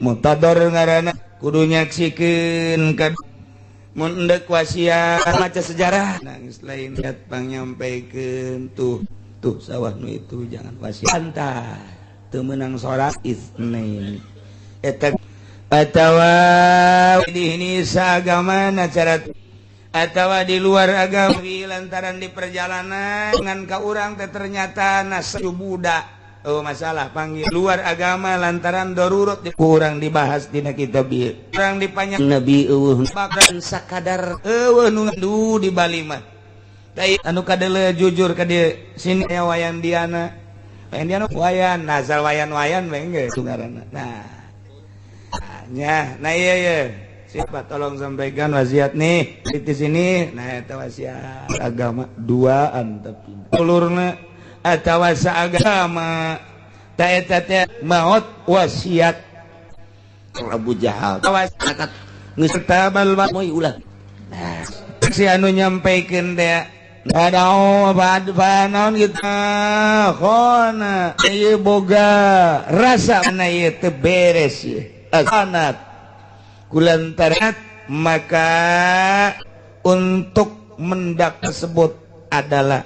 muhtadar ngaranna kudu nyaksikeun ka mun endek wasiat maca sejarah nangis lain lihat pangnyampeikeun tuh tuh sawah nu itu jangan wasiat antah teu meunang salat isnain eta atawa di ini seagama acara atawa di luar agama lantaran di perjalanan dengan ka urang teh ternyata nasib budak oh masalah panggil luar agama lantaran darurat kurang dibahas dina kitab ieu urang dipanyak nabi eueuh bahkan sakadar eueuh nu ngandu di Bali mah teh anu kadeuleu jujur ka dieu sini aya wayan Diana wayan Diana wayan nazal wayan-wayan we geus ngaranna nah nya, nah iya iya. Siapa tolong sampaikan wasiat nih di sini. Nah eta wasiat agama duaan tapi ulurna atawa saagama ta eta teh maot wasiat Abu Jahal. Wasiat geus tabal moy ulah. Nah, si anu nyampaikeun teh adao bad naon kitu khona ieu boga rasa na ieu teu beres ieu. Asanat kulantaran maka untuk mendak tersebut adalah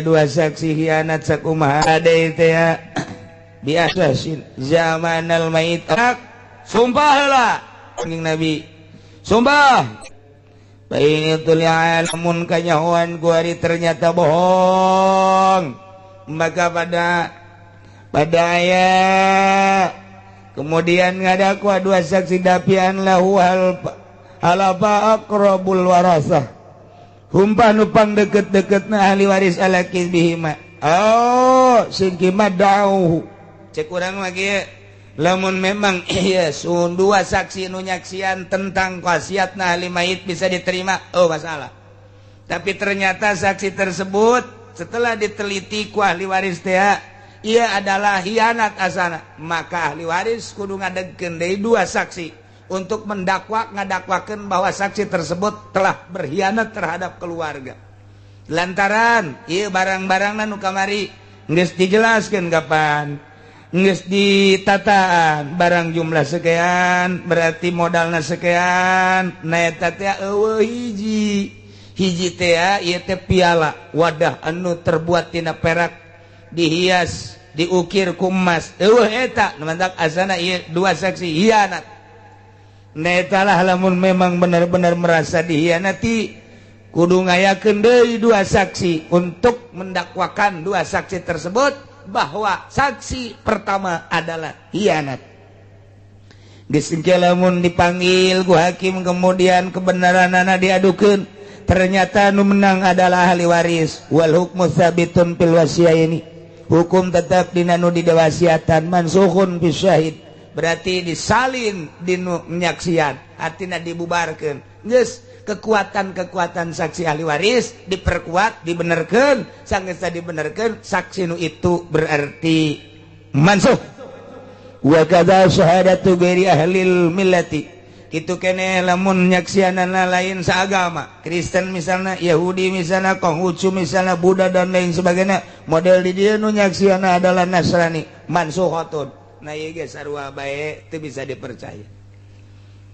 dua saksi hianat sakumaha ada itu ya biasa zaman al mait sumpahlah Nabi sumpah baik itu lamun kanyahoan kuari ternyata bohong maka pada ayat kemudian ngadakwa dua saksi dapian lahu halapa aqrabul warasah humpah nupang deket-deketna ahli waris ala kizbihima oh sing kima da'uhu cek urang lagi lamun memang iya sun dua saksi nu nyaksian tentang wasiatna ahli mayit bisa diterima oh masalah tapi ternyata saksi tersebut setelah diteliti ku ahli waris teh ia adalah hianat asana maka ahli waris kudu ngadegkeun deui dua saksi untuk mendakwa ngadakwakeun bahwa saksi tersebut telah berkhianat terhadap keluarga lantaran ieu barang-barangna nu kamari geus dijelaskeun kapan geus ditataan barang jumlah sekian berarti modalna sekian na eta teh eueuh hiji hiji teh ieu teh piala wadah anu terbuat tina perak dihias diukir ku emas eueuh eta nu mantak asana ieu dua saksi hianat na eta lah lamun memang benar-benar merasa dihianati kudu ngayakeun deui dua saksi untuk mendakwakan dua saksi tersebut bahwa saksi pertama adalah hianat. Geus lamun dipanggil ku hakim kemudian kebenaranana diadukeun ternyata nu menang adalah ahli waris wal hukmu sabitun fil wasiyaini hukum tetap dina nu didewasiatan mansukhun fi syahid berarti disalin dinu nyaksian artina dibubarkeun geus kekuatan-kekuatan saksi ahli waris diperkuat dibenerkeun sanggeus dibenerkeun saksi nu itu berarti mansuh wa kadza syahadatu ghairi ahlil millati kitu keneh lamun nyaksianana lain saagama Kristen misalnya Yahudi misalnya Konghucu misalnya Buddha dan lain sebagainya model di dieu nu nyaksiana adalah Nasrani mansuhatun nah ieu ge sarua bae teu bisa dipercaya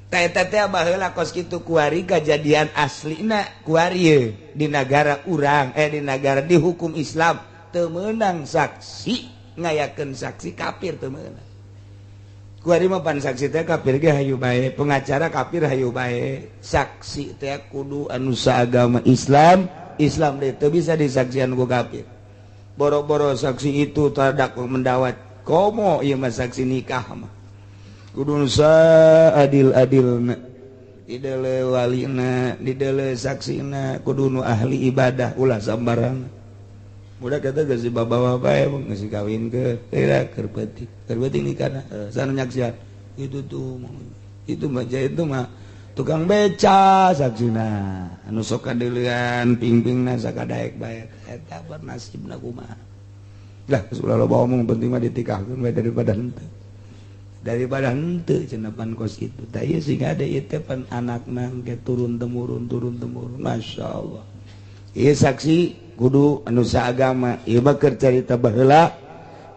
ta eta teh baheula kos kitu kuari kajadian aslina kuari di nagara urang di nagara di hukum Islam teu meunang saksi ngayakeun saksi kafir teu meunang. Kuari mah pan saksi teh kafir ge hayu bae, pengacara kafir hayu bae. Saksi teh kudu anu saagama Islam, Islam deh teu bisa disaksian ku kafir. Boro-boro saksi itu terdak mendawat. Komo ieu mah saksi nikah mah. Kudu adil-adilna. Didele walina, didele saksina, kudu nu ahli ibadah ulah sambarang. Budak kata geus dibawa bae geus kawin ke teh keur peuting. Keur peuting nikahna sana nyaksian. Itu tuh itu mah itu mah tukang beca saksina. Anu sok kadeulean pingpingna sakadaek bae eta bernasibna kumaha. Lah geus ulah loba omong penting mah ditikahkeun bae daripada henteu. Daripada henteu cenah pan kos kitu. Tah ieu sing ada ieu teh pan anakna engke turun temurun masyaallah. Ieu saksi kudu anu saagama. Ieu mah keur carita baheula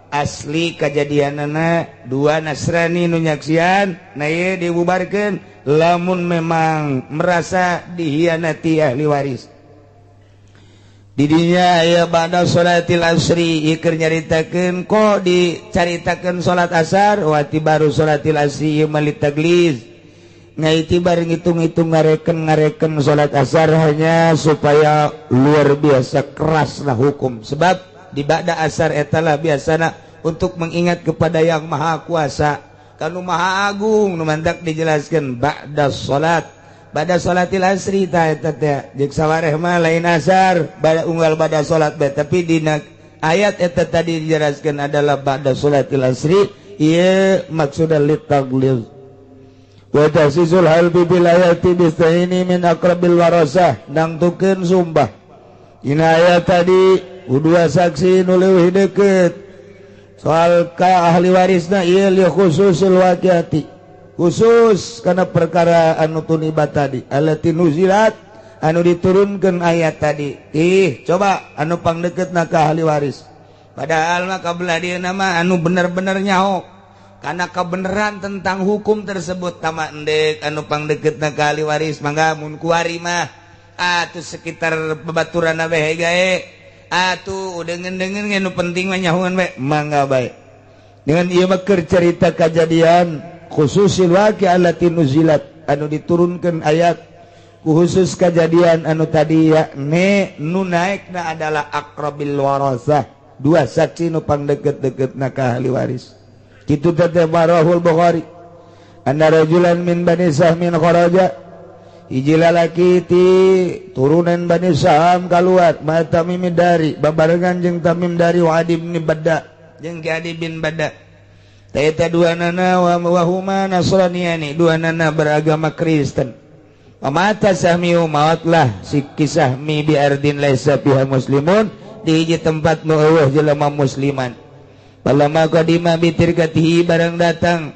asli kajadianana dua Nasrani nu nyaksian, nah ieu dibubarkeun lamun memang merasa dihianati ahli waris. Didinya aya ba'da sholatil asri ieu keur nyaritakeun kok dicaritakeun salat asar wati baru sholatil asri ieu mah litagliz. Ngaiti bareng ngitung-ngitung ngareken salat asar hanya supaya luar biasa keraslah hukum. Sebab di ba'da asar etalah biasana untuk mengingat kepada yang maha kuasa kanu maha agung nu mantak dijelaskan ba'da salat ba'da salatil asri ta eta teh jeung sawareh mah lain asar bada unggal ba'da salat bae tapi dina ayat eta tadi dijelaskan adalah ba'da salatil asri ieu maksudna litagliz. Wa tahsisul halbi bil ayati bistaini min aqrabil warasah nangtukeun sumpah. Dina ayat tadi dua saksi nu leuwih deukeut soal ka ahli warisna ieu li khususul waqiati khusus kana perkara anu tunibat tadi allati nuzilat anu diturunkeun ayat tadi. Ih coba anu pangdekeutna ka ahli waris padahal mah kabelah dieuna mah anu bener-bener nyaho karena kebenaran tentang hukum tersebut tama endek anu pangdeukeutna ka ahli waris mangga mun kuari mah atuh sekitar babaturan bae gae atuh deungeun-deungeun nu penting mah nyahoan bae mangga bae. Dengan ieu mah keur carita kajadian khususil waqi allati nuzilat anu diturunkeun ayat khusus kajadian anu tadi yakni nu naekna adalah aqrabil warasah dua saksi nu pangdeukeut-deukeutna ka ahli waris. Kitu teh Barahul Bukhari anna rajulan min Bani Sahmin kharaja hiji lalaki ti turunan Bani Sahm kaluar ma Tamim dari babarengan jeung Tamim dari wa Adi bin Badda jeung Ki Adi bin Badda ta eta dua nana wa huma nasraniyani dua nana beragama Kristen. Mata Sahmi mautlah si Kisahmi bi ardin laisa fiha muslimun di hiji tempat nu eueuh jelema musliman. Palama qadima bitirkatihi barang datang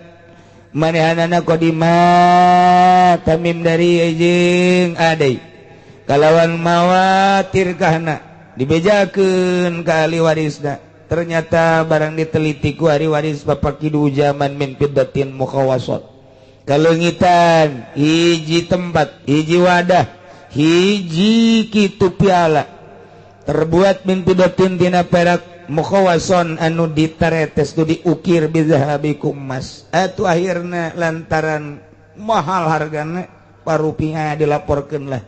manehanana qadima Tamim dari jeung Adai kalawan mawa tirkahna dibejakeun ka ahli warisna. Ternyata barang diteliti ku ahli waris papakidu zaman min fiddatin mukhawasat kaleungitan hiji tempat hiji wadah hiji kitu piala terbuat min fiddatin tina perak mukhawason anu ditaretes tu diukir bizahabi ku emas. Atuh akhirna lantaran mahal hargana parupiah dilaporkeun lah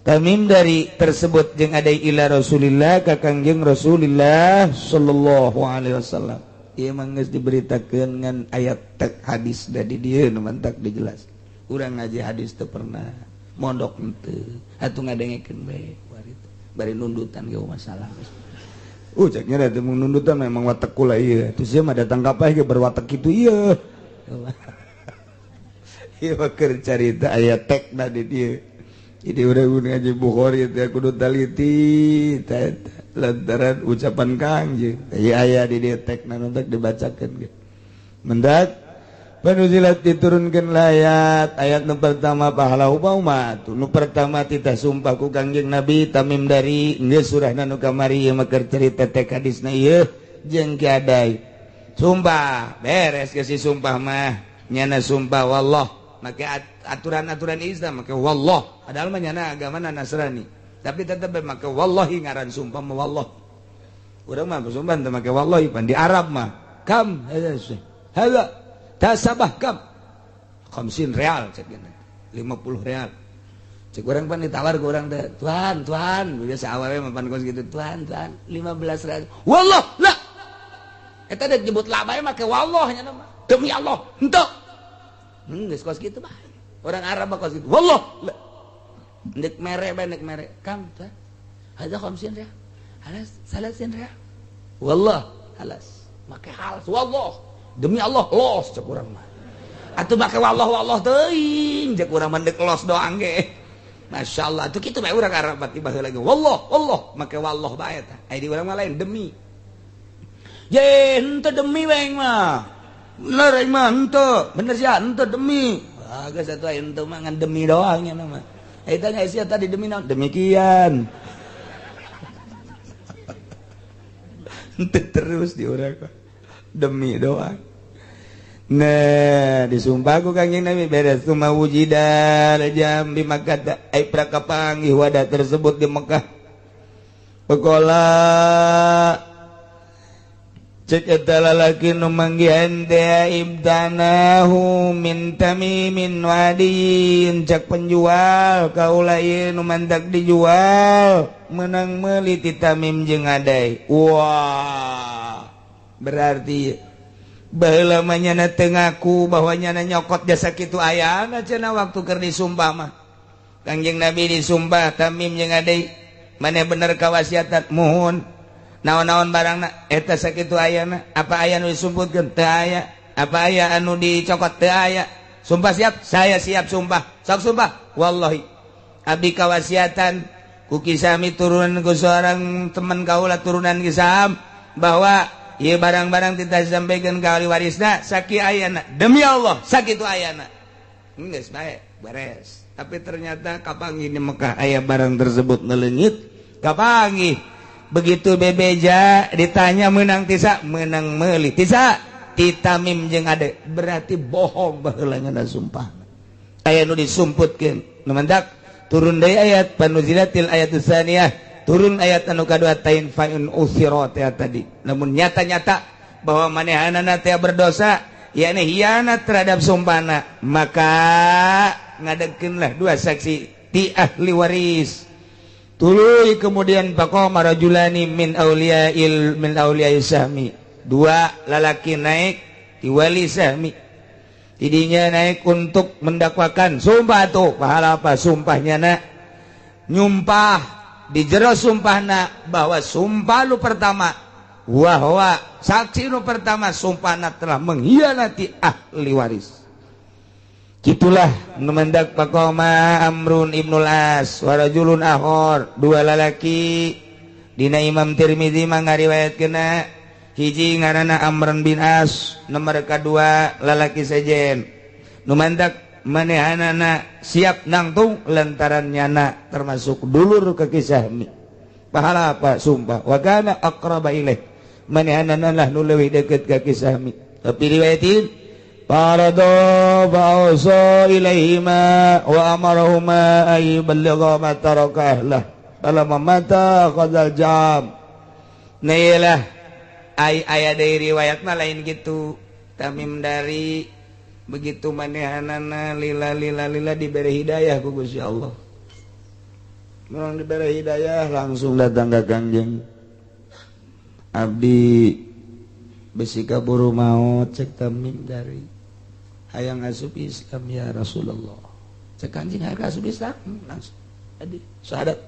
Tamim dari tersebut jeung adai ila Rasulillah ka Kangjeng Rasulillah sallallahu alaihi wasallam. Ieu mah geus diberitakeun ngan ayat tek hadis da di dieu nu mantak dijelas. Urang ngaji hadis teu pernah mondok henteu atuh ngadengekeun bae bari nundutan ge masalah. Ceknya da teu nundutan memang watek kula ieu. Terus ieu mah datang ka paeh ge berwatek kitu ieu. Ieu mah keur carita aya tekna di dieu. Jadi urang ngaji Bukhari teh kudu taliti teh lantaran ucapan Kangjeng. Ieu aya di dieu tekna nu teh dibacakeun ge. Mendak panuzilat diturunkeun ayat ayat nu pertama pahala umat nu pertama titah sumpah ku Kangjeng Nabi Tamim dari geus surahna nu kamari ieu mah keur carita teh hadisna ieu jeung Ki Adai sumpah beres geus si sumpah mah nyana sumpah wallah make aturan-aturan Islam make wallah padahal mah nyana agama Nasrani tapi tetep make wallahi ngaran sumpah mah wallah urang mah sumpah teu make wallahi pan di Arab mah kam hadza Tasabah kam khamsin real cek 50 real. Cek urang pan ditawar ku urang teh, "Tuan, tuan," biasa awalnya mah pan kos gitu, "Tuan, tuan, 15 real." Wallah, lah. Eta dek nyebut la bae make wallah nya mah. Demi Allah, henteu. Geus kos kitu bae. Orang Arab mah kos kitu. Wallah. La. Ndek mere bae ndek mere. Kam, tuan. Ada khamsin real. Halas, salasin real. Wallah, halas. Make halas, wallah. Demi Allah, los cek urang mah. Atuh make wallah wallah teuing, cek urang mah ndek los doang ge. Masya Allah, itu kitu bae urang Arab tiba lagi. Wallah, wallah, make wallah bae tah. Ai di urang mah lain demi. Ye, henteu demi bae mah. Bener aing mah henteu, bener sia henteu demi. Wah, geus atuh henteu mah ngan demi doang nya mah. Eta nya sia tadi demi naon? Demikian. Henteu terus di urang mah. Demi doang. Nah, disumpah ku Kangjeng Nabi beres suma wujida jam di Makkah ai prakapanggih wadah tersebut di Mekah. Pakola cek eta lalaki nu manggihan teh ibtanahu min tamimin wadin cek penjual kaula ieu nu mandak dijual menang meuli ti Tamim jeung Adai. Wah, berarti baheula mah nyana teu ngaku bahwa nyana nyokot jasa kitu ayana cenah waktu keur disumpah mah. Kangjeng Nabi disumpah Tamim jeung Adai, maneh bener kawasiatan muhun. Naon-naon barangna eta sakitu ayana, apa aya nu disumputkeun teu aya, apa aya anu dicokot teu aya. Sumpah siap, saya siap sumpah. Sok sumpah, wallahi. Abdi kawasiatan ku kisami turunan ku seorang teman kaula turunan kisam bahwa ieu barang-barang tidak disampaikan ka ahli warisna saki ayana demi Allah sakitu ayana geus bae beres. Tapi ternyata kapanggih di Mekah aya barang tersebut neleungit kapanggih begitu bebeja ditanya menang tisa menang meuli tisa ti Tamim jeung Ade berarti bohong baheula nya sumpah aya nu disumputkeun nu mandak turun deui ayat panuzilatil ayatus tsaniyah turun ayat anu kadua tain fa'in usirat ya tadi. Namun nyata-nyata bahwa manehanana teh berdosa yakni hianat terhadap sumpahna maka ngadegkeunlah dua saksi ti ahli waris. Tuluy kemudian faqama rajulani min auliya'il min auliya'i sahmi. Dua lalaki naik ti wali sahmi. Tidinya naik untuk mendakwakan sumpah tuh pahala apa sumpahnya na nyumpah di jero sumpahna bahwa sumpah lu pertama wahwa saksi lu pertama sumpahna telah mengkhianati ahli waris. Gitulah numendak faqama Amrun ibnul As wa rajulun akhar dua lalaki dina Imam Tirmizi mah ngariwayatkeuna hiji ngaranna Amrun bin As nomor kadua lalaki sejen numendak manehanana siap nangtung lantaran nyana termasuk dulur ke kisahmi pahala apa sumpah wa kana aqraba ilaih manehanana lah nu leuwih deukeut ka kisahmi tapi riwayatin farado fa'usa ilaihima wa amarahuma ay yuballigha ma taraka ahlah falamma mata qadal jam. Nah iyalah ai aya deui riwayat mah lain gitu Tamim dari begitu manehanana lila lila lila diberi hidayah ku Gusti Allah. Urang diberi hidayah langsung datang ka Kangjeng. Abdi besi kaburu maut cek Tamim dari hayang asup Islam ya Rasulullah. Cek Kangjeng hayang asup Islam langsung. Adi syahadat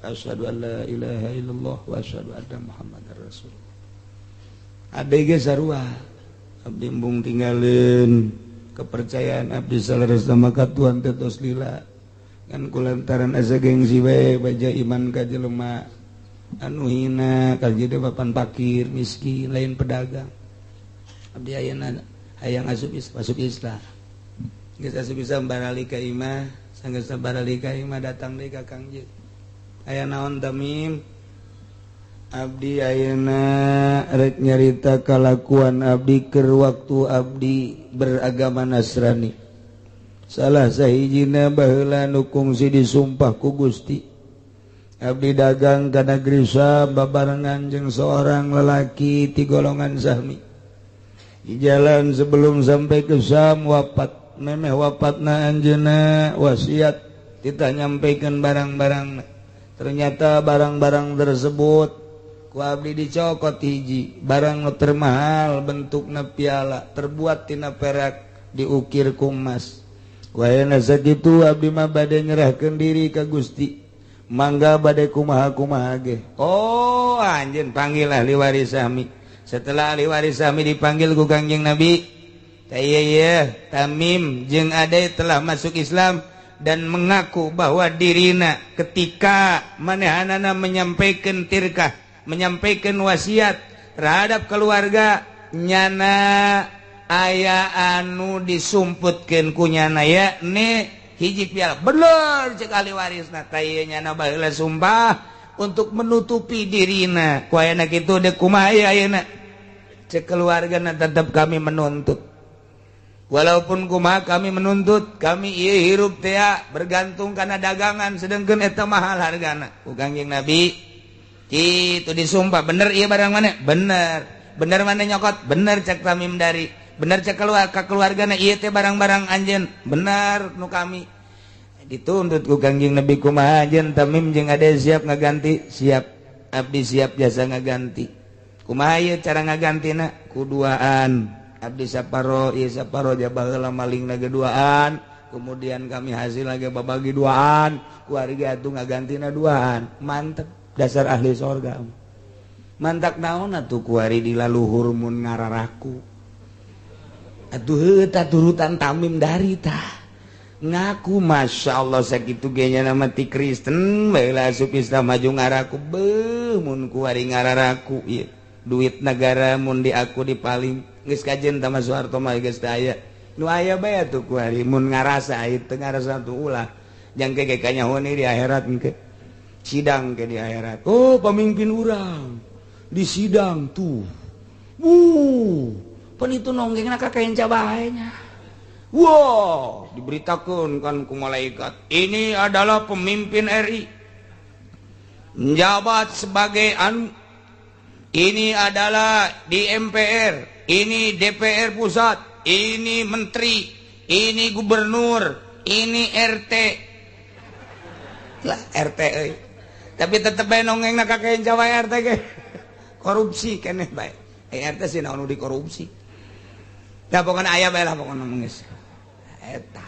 asyhadu an la ilaha illallah wa asyhadu anna Muhammadar Rasulullah. Abdi ge sarua abdi embung tinggalin kepercayaan abdi saleresna maka Tuhan teh tos lila ngan kulantaran asa gengsi bae baja iman ka jelema anu hina ka jadi papan pakir miskin lain pedagang abdi ayeuna hayang asup masuk Islam geus asup Islam barali ka imah sanggeus barali ka imah datang deui ka Kangjeng aya naon Tamim abdi ayeuna rek nyarita kalakuan abdi keur waktu abdi beragama Nasrani salah sahijina baheula nu kungsi disumpah ku Gusti abdi dagang ka negeri Syam babarengan jeung seorang lelaki ti golongan Sahmi. Di jalan sebelum sampai ke Syam wafat, memeh wafatna anjeunna wasiat kita nyampaikan barang-barang. Ternyata barang-barang tersebut ku abdi dicokot hiji, barang nu termahal bentukna piala terbuat tina perak diukir ku emas. Wayana sakitu abdi mah bade nyerahkeun diri ka Gusti. Mangga bade kumaha-kumaha ge. Oh, anjeun panggil ahli waris sami. Setelah ahli waris sami dipanggil ku Kangjeng Nabi, tah Tamim jeung Ade telah masuk Islam dan mengaku bahwa dirina ketika manehanana menyampaikan tirkah, menyampaikan wasiat terhadap keluarga nyana aya anu disumputkeun ku nyana ya ne hiji piala. Bener cek ahli warisna tah ieu nyana baheula sumpah untuk menutupi dirina. Ku ayana kitu deuk kumaha ayeuna? Cek keluargana tetap kami menuntut. Walaupun kumaha kami menuntut, kami ieu hirup teh bergantung kana dagangan sedengkeun eta mahal hargana. Ku Kangjeng Nabi kitu disumpah, bener ieu barang mana? Bener. Bener mana nyokot? Bener cek Tamim dari. Bener cek keluarga keluargana ieu teh barang-barang anjeun. Bener nu kami. Dituntut ku Kangjeng Nabi kumaha anjeun Tamim jeung Ade siap ngaganti? Siap. Abdi siap jasa ngaganti. Kumaha ieu cara ngagantina? Kuduaan. Abdi saparo ieu saparo baheula malingna ge duaan, kemudian kami hasil lagi babagi duaan, keluarga atuh ngagantina duaan. Mantep dasar ahli sorga. Mantak naon atuh kuari di laluhur mun ngararaku. Atuh heuh tah turutan Tamim dari tah. Ngaku Masya Allah sakitu ge nya nama ti Kristen baheula asup Islam maju ngaraku beuh mun kuari ngararaku ieu. Duit negara mun di aku dipaling geus kajen tah Soeharto mah geus teu aya. Nu aya bae atuh kuari mun ngarasa ieu teu ngarasa tuh ulah. Jang ke kanyahoan di akhirat engke. Sidang ke di akhirat. Oh, pemimpin urang di sidang tuh. Pan itu nonggengna ka kenca bae nya. Wow, diberitakeun kan ku malaikat. Ini adalah pemimpin RI. Menjabat sebagai anu. Ini adalah di MPR, ini DPR pusat, ini menteri, ini gubernur, ini RT. Lah RT euy. Tapi tetep bae nonggengna ka kenca wae RT ge. Korupsi keneh bae. RT sih naon dikorupsi. Dah pokona aya bae lah pokona geus. Eta.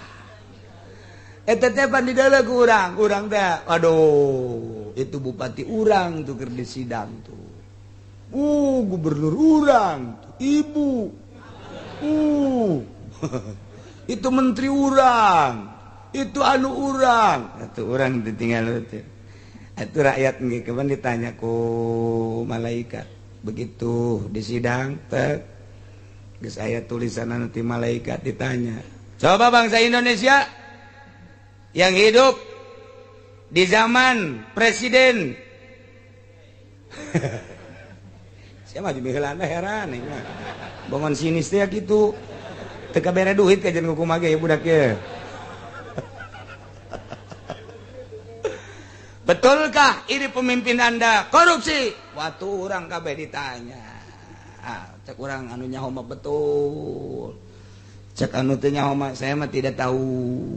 Eta teh pan dideuleu ku urang, urang teh aduh, itu bupati urang tuh keur di sidang tuh. Gubernur urang, ibu. Itu menteri urang, itu anu urang. Itu urang ditinggal teh. Itu rakyat nggih kapan ditanya ku malaikat. Begitu di sidang teh geus aya tulisan nanti malaikat ditanya. Coba bangsa Indonesia yang hidup di zaman presiden saya mah dibehelana heran ieu mah. Bongon sinis teh kitu. Teu kabere duit kajen kumaha ge budak ye. Betulkah ini pemimpin Anda korupsi? Waktu urang kabeh ditanya. Ah, cek urang anu nyaho mah betul. Cek anu teu nyaho mah saya mah tidak tahu.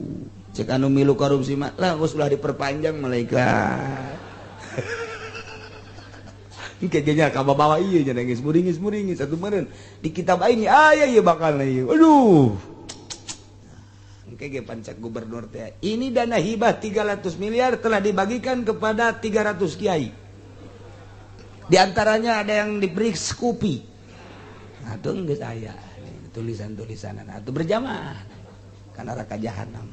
Cek anu milu korupsi mah lah geus ulah diperpanjang malaikat. Kayaknya ka bawa ieu nya geus muringis-muringis atuh meureun di kitab aing aya ieu bakal ieu. Aduh. Engke ge pancak gubernur teh. Ini dana hibah 300 miliar telah dibagikan kepada 300 kiai. Di antaranya ada yang diberi Scoopy. Atuh geus aya tulisan-tulisanan atuh berjamaah kana neraka jahanam.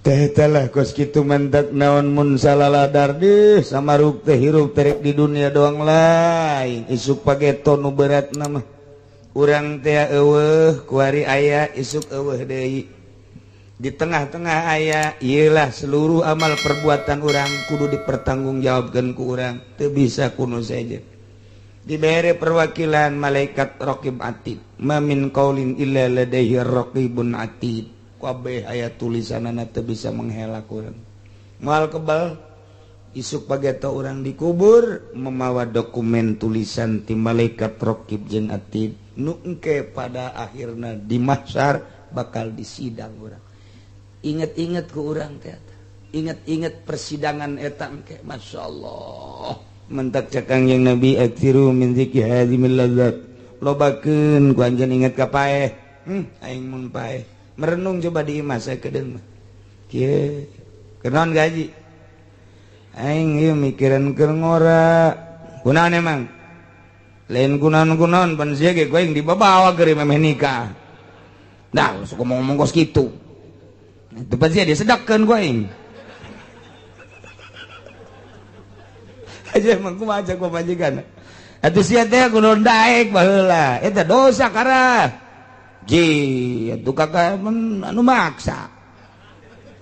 Teh telah kos kitu mantak naon mun salaladar deh samaruk teh hirup terek di dunia doang lain isuk pageto nu berat nama urang teh eueuh kuari aya isuk eueuh deui di tengah-tengah aya ieulah seluruh amal perbuatan urang kudu dipertanggungjawabkeun ku urang teu bisa kuno saja dibere perwakilan malaikat raqib atid ma min qaulin illa ladaihi raqibun atid kabeh aya tulisanana teu bisa menghela ku urang moal kebal Isuk pageto urang dikubur memawa dokumen tulisan ti malaikat raqib jeung atid nu engke pada akhirna di mahsyar bakal disidang urang. Inget-inget ku urang teh eta. Inget-inget persidangan eta engke masyaallah. Mentak cek Kangjeng Nabi aktsiru min dzikri hadhimil ladzat. Lobakeun ku anjeun inget ka paeh. Aing mun paeh. Merenung coba di imah saya kedeung mah. Kieu kenaon gaji? Aing ieu mikiran keur ngora. Kunaon emang? Lain kunaon-kunaon pan sia ge ku aing dibabawa keur memeh nikah. Dah sok ngomong-ngomong kos kitu. Itu pan sia disedakkeun ku aing. Aja emang kumaha aja ku majikan. Atuh sia teh kudu daek baheula. Eta dosa karah. Ji, atuh kakak anu maksa.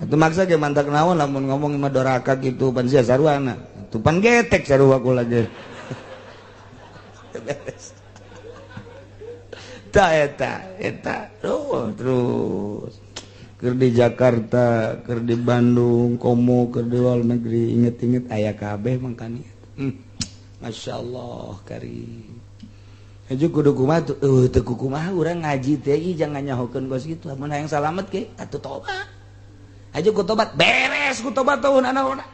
Atuh maksa ge mantak naon lamun ngomong mah doraka kitu pan sia saruana. Atuh pan getek sarua kula ge. Beres. Ta eta eta terus keur di Jakarta, keur di Bandung, komo keur di luar negeri inget-inget aya kabeh mangkani. Masyaallah karim. Haji kudu kumaha tuh teu kumaha urang ngaji teh ieu jangan nyahokeun kos kitu. Mun hayang salamet ge atuh tobat. Haji ku tobat beres ku tobat teuh nanaonan.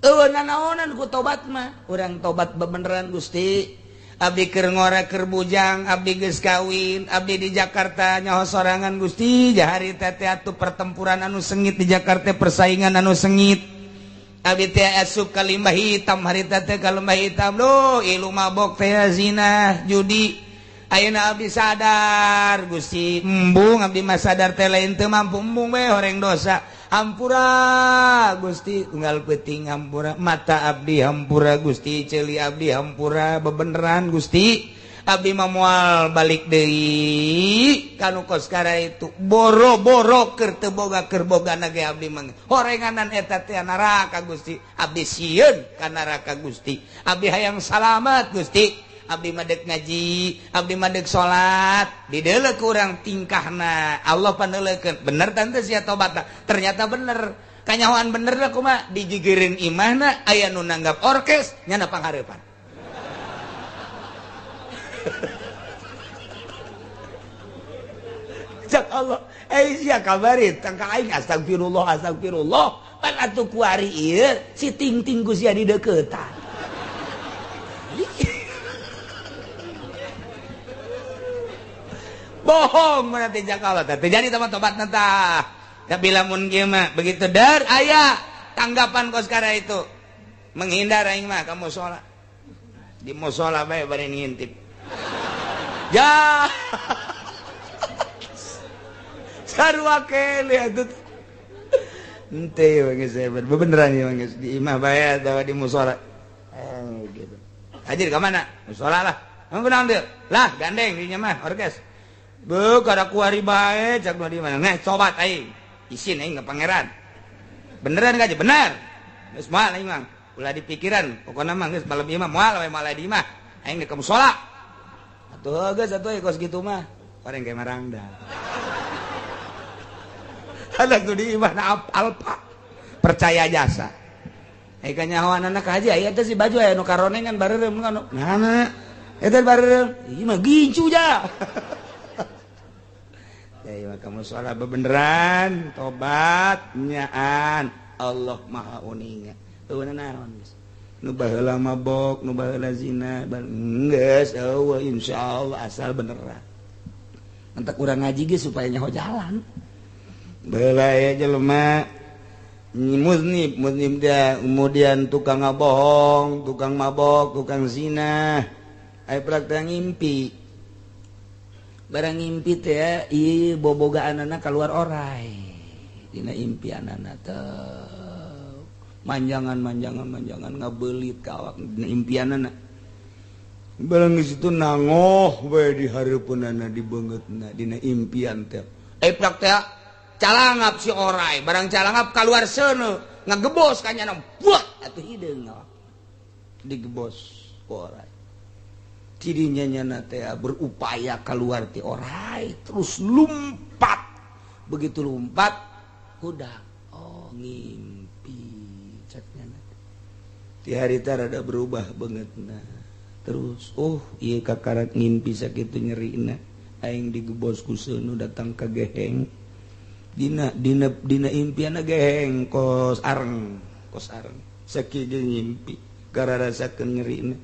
Eueuh nanaonan ku tobat mah. Urang tobat bebeneran Gusti. Abdi keur ngora keur bujang, abdi geus kawin, abdi di Jakarta nyaho sorangan Gusti. Jahari teh atuh pertempuran anu sengit di Jakarta, persaingan anu sengit. Abdi teh asup ka limbah hitam, harita teh ka lembah hitam. Duh, ilu mabok teh zina, judi. Ayeuna abdi sadar Gusti, embung abdi mah sadar teh lain teu mampu embung we horeng dosa. Hampura Gusti, unggal peuting hampura, mata abdi hampura Gusti, ceuli abdi hampura, bebeneran Gusti. Abdi mah moal balik deui kanu kos kara itu. Boro-boro keur teu boga keur bogana ge abdi mah. Horenganan eta teh neraka Gusti. Abdi sieun ka neraka Gusti. Abdi hayang salamat Gusti. Abdi madek ngaji, abdi madek salat, dideuleu ku urang tingkahna. Allah pandeuleukeun. Bener tante sia tobatna. Ternyata bener. Kanyahoan bener lah kumaha digigireun imahna aya nu nanggap orkes nyana panghareupan. Cak Allah, sia kabari tangka aing astagfirullah astagfirullah. Pan atuh kuari ieu si ting-ting ku sia dideuketan. Bohong berarti cak Allah teh jadi teman tobat tah. Tapi lamun kieu mah begitu der aya tanggapan kos kara itu menghindar aing mah ka musala. Di musala bae bari ngintip. Ya. Sarua kele atuh. Henteu geus beneran ieu geus di imah bae atawa di musala. Gitu. Hadir ka mana? Musala lah. Emang kunaon deui? Lah gandeng dinya mah orkes. Beuh kada kuari bae cak di mana. Neh cobat aing. Isin aing ka pangeran. Beneran gaji bener. Geus moal aing mah. Ulah dipikiran, pokona mah geus malam ieu mah moal we moal di imah. Aing ka musala. Atuh geus atuh kos kitu mah. Pareng ke marangda. Ada tuh di imah na alpa. Percaya jasa. Aing kanyahoan anak haji aya teh si baju aya nu karonengan bareureum nu. Nah, eta bareureum. Ieu mah gincu ja. Ya kamu sholat bebeneran tobat nyaan Allah maha uninga eueuh naon geus nu baheula mabok nu baheula zina geus eueuh insyaallah asal beneran entek urang ngaji ge supaya nyaho jalan baheula aya jelema muznib muznib dia kemudian tukang ngabohong tukang mabok tukang zina aya praktek ngimpi barang ngimpi teh ieu bobogaanana keluar orai dina impianana teh manjangan manjangan manjangan ngabeulit ka awak dina impianana barang di situ nangoh we di hareupeunana di beungeutna dina impian teh prak teh calangap si orai barang calangap keluar seuneu ngagebos ka nyana buat atuh hideung awak digebos ku orai. Cirinya nyana teh berupaya keluar ti orai terus lompat. Begitu lompat udah oh ngimpi cek nyana. Ti harita rada berubah bangetna. Terus oh ieu kakarak ngimpi sakitu nyerina aing digebos ku seuneu datang ka geheng. Dina dina dina impianna geheng kos areng, kos areng. Sakieu ngimpi gararasakeun nyerina.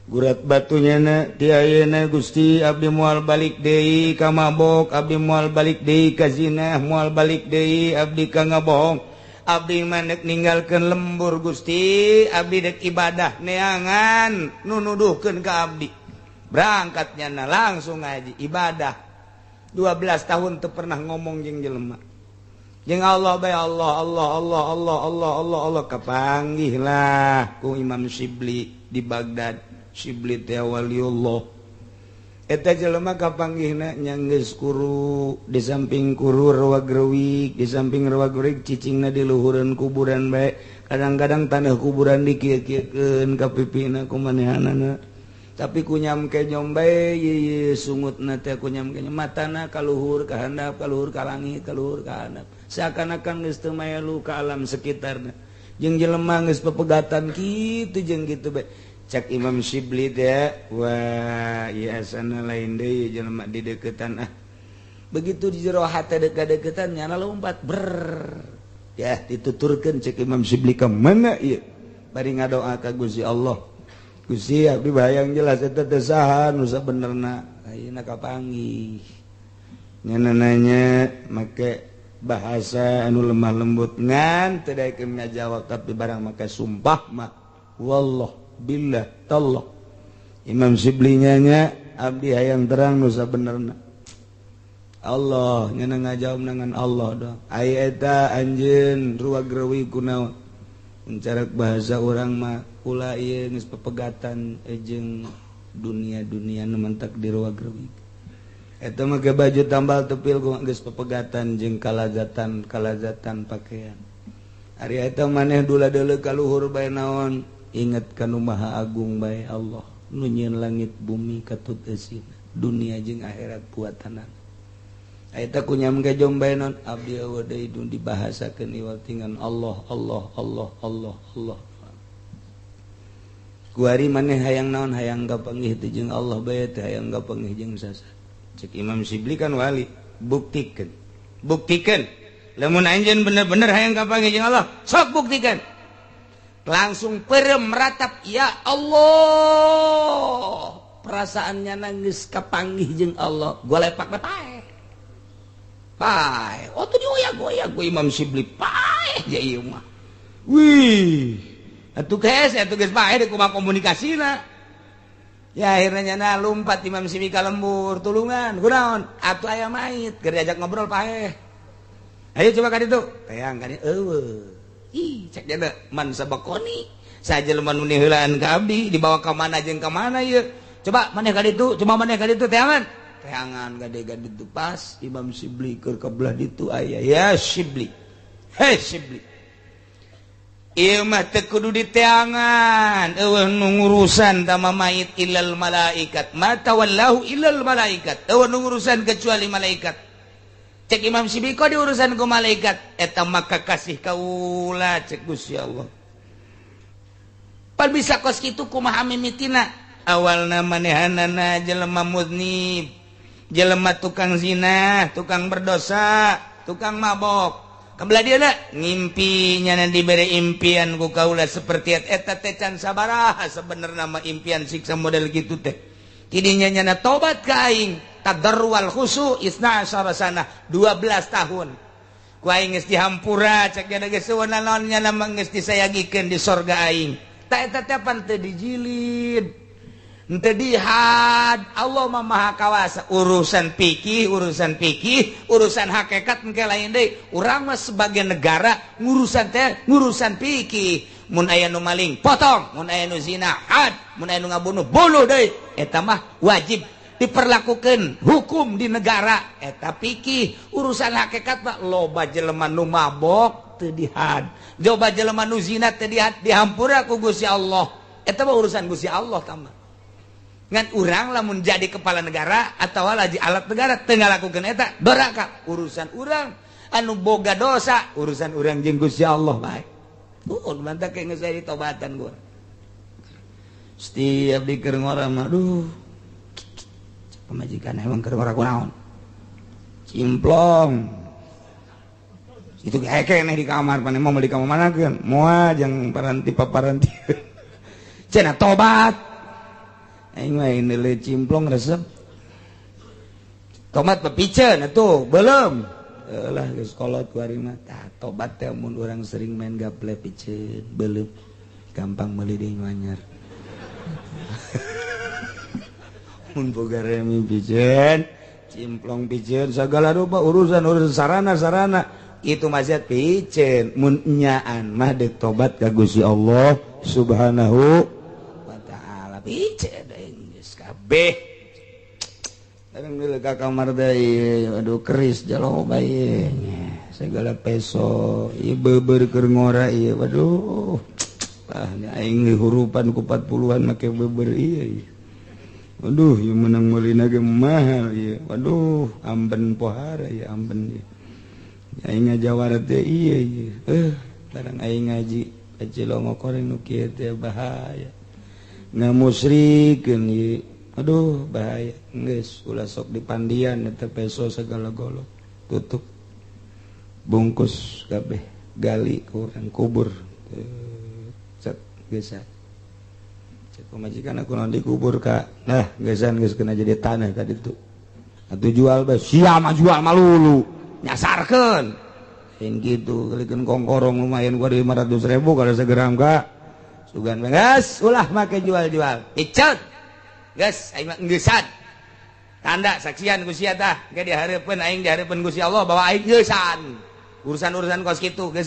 Gurat batunya na ti ayeuna Gusti abdi moal balik deui ka mabok, abdi moal balik deui ka zina, moal balik deui abdi ka ngabohong. Abdi mah nek ninggalkeun lembur Gusti, abdi dek ibadah neangan nu nuduhkeun ka abdi. Berangkatnya na langsung ngaji ibadah. 12 tahun teu pernah ngomong jeung jelema. Jeung Allah bae Allah Allah Allah Allah Allah Allah Allah kapanggih lah ku Imam Syibli di Baghdad. Syibli teh waliullah. Eta jelema kapanggihna nya geus kuru, di samping kuru rewag-rewig, di samping rewag-rewig cicingna di luhureun kuburan bae. Kadang-kadang tanah kuburan dikieu-kieukeun ka pipina ku manehanana. Tapi kunyam kenyom bae ye sungutna teh kunyam kenyom matana ka luhur ka handap, ka luhur ka langit, ka luhur ka handap. Seakan-akan geus teu maelu ka alam sekitarna. Jeung jelema geus pepegatan kitu jeung kitu bae. Cak Imam Syibli teh wah ieu asana lain deui jelema di deukeutan ah. Begitu di jero hate dekat-dekeutan nyana lompat ber. Ya dituturkeun cek Imam Syibli ka mana ieu? Bari ngadoa ka Gusti Allah. Gusti abdi bayang jelas eta teh saha nu sabenerna. Ayeuna kapanggih. Nyana nanya make bahasa anu lemah lembut ngan teu daekeun ngajawab tapi barang make sumpah mah wallah billah tallah. Imam Syibli nya abdi hayang terang nu sabenerna. Allah nyana ngajawab dengan Allah doang. Ai eta anjeun ruag-rewi kunaon? Mencarak bahasa urang mah kula ieu geus pepegatan jeung dunia-dunia nu mentak di ruag-rewi. Eta mah ge baju tambal tepil geus pepegatan jeung kalazatan-kalazatan pakaian. Ari eta maneh dula deuleu ka luhur bae naon? Ingat kanu Maha Agung bae Allah nu nyieun langit bumi katut eusina dunia jeung akhirat buatanana. Eta kunyam kejom bae non abdi eueuh deui nu dibahasakeun iwal tingan Allah Allah Allah Allah Allah. Kuari maneh hayang naon hayang kapanggih teh jeung Allah bae teh hayang kapanggih jeung sasa. Cek Imam Syibli kan wali, buktikeun. Buktikeun lamun anjeun bener-bener hayang kapanggih jeung Allah, sok buktikan. Langsung perem meratap ya Allah. Perasaannya nangis kapanggih jeung Allah, golepak pae. Pae. Oh tuh dioyak-goyak gue Imam Syibli pae ja ieu mah. Wih. Atuh geus atuh geus pae deuk kumaha komunikasina. Ya akhirnya nyana lumpat Imam Syibli ka lembur tulungan kunaon? Atuh aya mait keur diajak ngobrol pae. Ayo coba ka ditu. Teang ka dieu eueuh. Ih, cek jana man sabakoni sajelema nu heulaan ka abdi dibawa ka mana jeung ka mana ieu. Coba maneh ka ditu, coba maneh ka ditu teangan. Teangan gade ditu pas Imam Syibli keur ka belah ditu aya ya Syibli. Hei Syibli. Ieu mah teu kudu diteangan, eueuh nu ngurusan tama mait illal malaikat. Ma tawallahu illal malaikat. Eueuh nu ngurusan kecuali malaikat. Cek Imam Syibli kok diurusan ku malaikat eta maka kasih kaula cek Gusti Allah. Pan bisa kos kitu kumaha mimitina? Awalna manehanana jelema muznib, jelema tukang zina, tukang berdosa, tukang mabok. Kabelah dia na ngimpi nyana dibere impian ku kaula seperti eta teh can sabaraha sebenarna mah impian siksa model kitu teh. Tidinya nyana tobat ka aing. Tadarrual khusu isna asyara sanah 12 tahun. Ku aing geus dihampura cek nya geus naon nya mah geus disayagikeun di sorga aing. Ta eta teh pan teu dijilid. Henteu dihad. Allah mah maha kawasa. Urusan fikih, urusan hakikat engke lain deui. Urang mah sebagai negara ngurusan teh ngurusan fikih. Mun aya nu maling potong, mun aya nu zina had, mun aya nu ngabunuh bunuh deui. Eta mah wajib diperlakukan hukum di negara. Eta pikih urusan hakikat mah loba jelema nu mabok teu dihad, loba jelema nu zina teu dihad, dihampura ku Gusti Allah. Eta mah urusan Gusti Allah tambah. Ngan urang lamun jadi kepala negara atawa laji alat negara teu ngalakukeun eta doraka urusan urang anu boga dosa, urusan urang jeung Gusti Allah bae. Mantap kayak ngesari tobatan gua. Setiap di keur ngora mah, aduh, pamajikan emang keur ngora kunaon? Cimplong. Itu kayak di kamar pan mau di kamar mana kan? Moal jang paranti paparanti. Cenah tobat. Aing mah ini cimplong resep. Tobat pepiceun atuh, belum. Lah geus kolot ku ari mah. Tah tobat teh mun urang sering main gaple piceun, belum. Gampang meuli deui anyar. Mun boga remi piceun, cimplong piceun, segala rupa urusan-urusan sarana-sarana itu maksiat piceun. Mun nyaan mah deuk tobat ka Gusti Allah Subhanahu wa taala piceun geus kabeh. Kadang ka kamar deui, aduh keris jaloba ieu segala peso ieu beber keur ngora ieu, waduh. Ah aing hurupan ku 40-an make beber ieu. Waduh, ieu menang meulina ge mahal ieu. Waduh, amben pohara ieu amben ieu. Aing ngajawara teh ieu ieu. Barang aing ngaji kacilongo koreng nu kieu teh bahaya. Ngamusrikeun ieu. Aduh bahaya, geus ulah sok dipandian eta peso segala golok tutup bungkus kabeh gali ku urang kubur cet geus cek pamajikan aku naon dikubur ka nah geusan geus kena jadi tanah ka ditu atuh jual bae sia mah jual malulu nyasarkeun lain kitu kalikeun kongkorong lumayan gua 500.000 kada segeram ka sugan geus ulah make jual-jual icet geus aing mah geusan tanda saksian ku sia tah ge dihareupeun aing dihareupeun Gusti Allah bahwa aing geusan urusan-urusan kos kitu geus.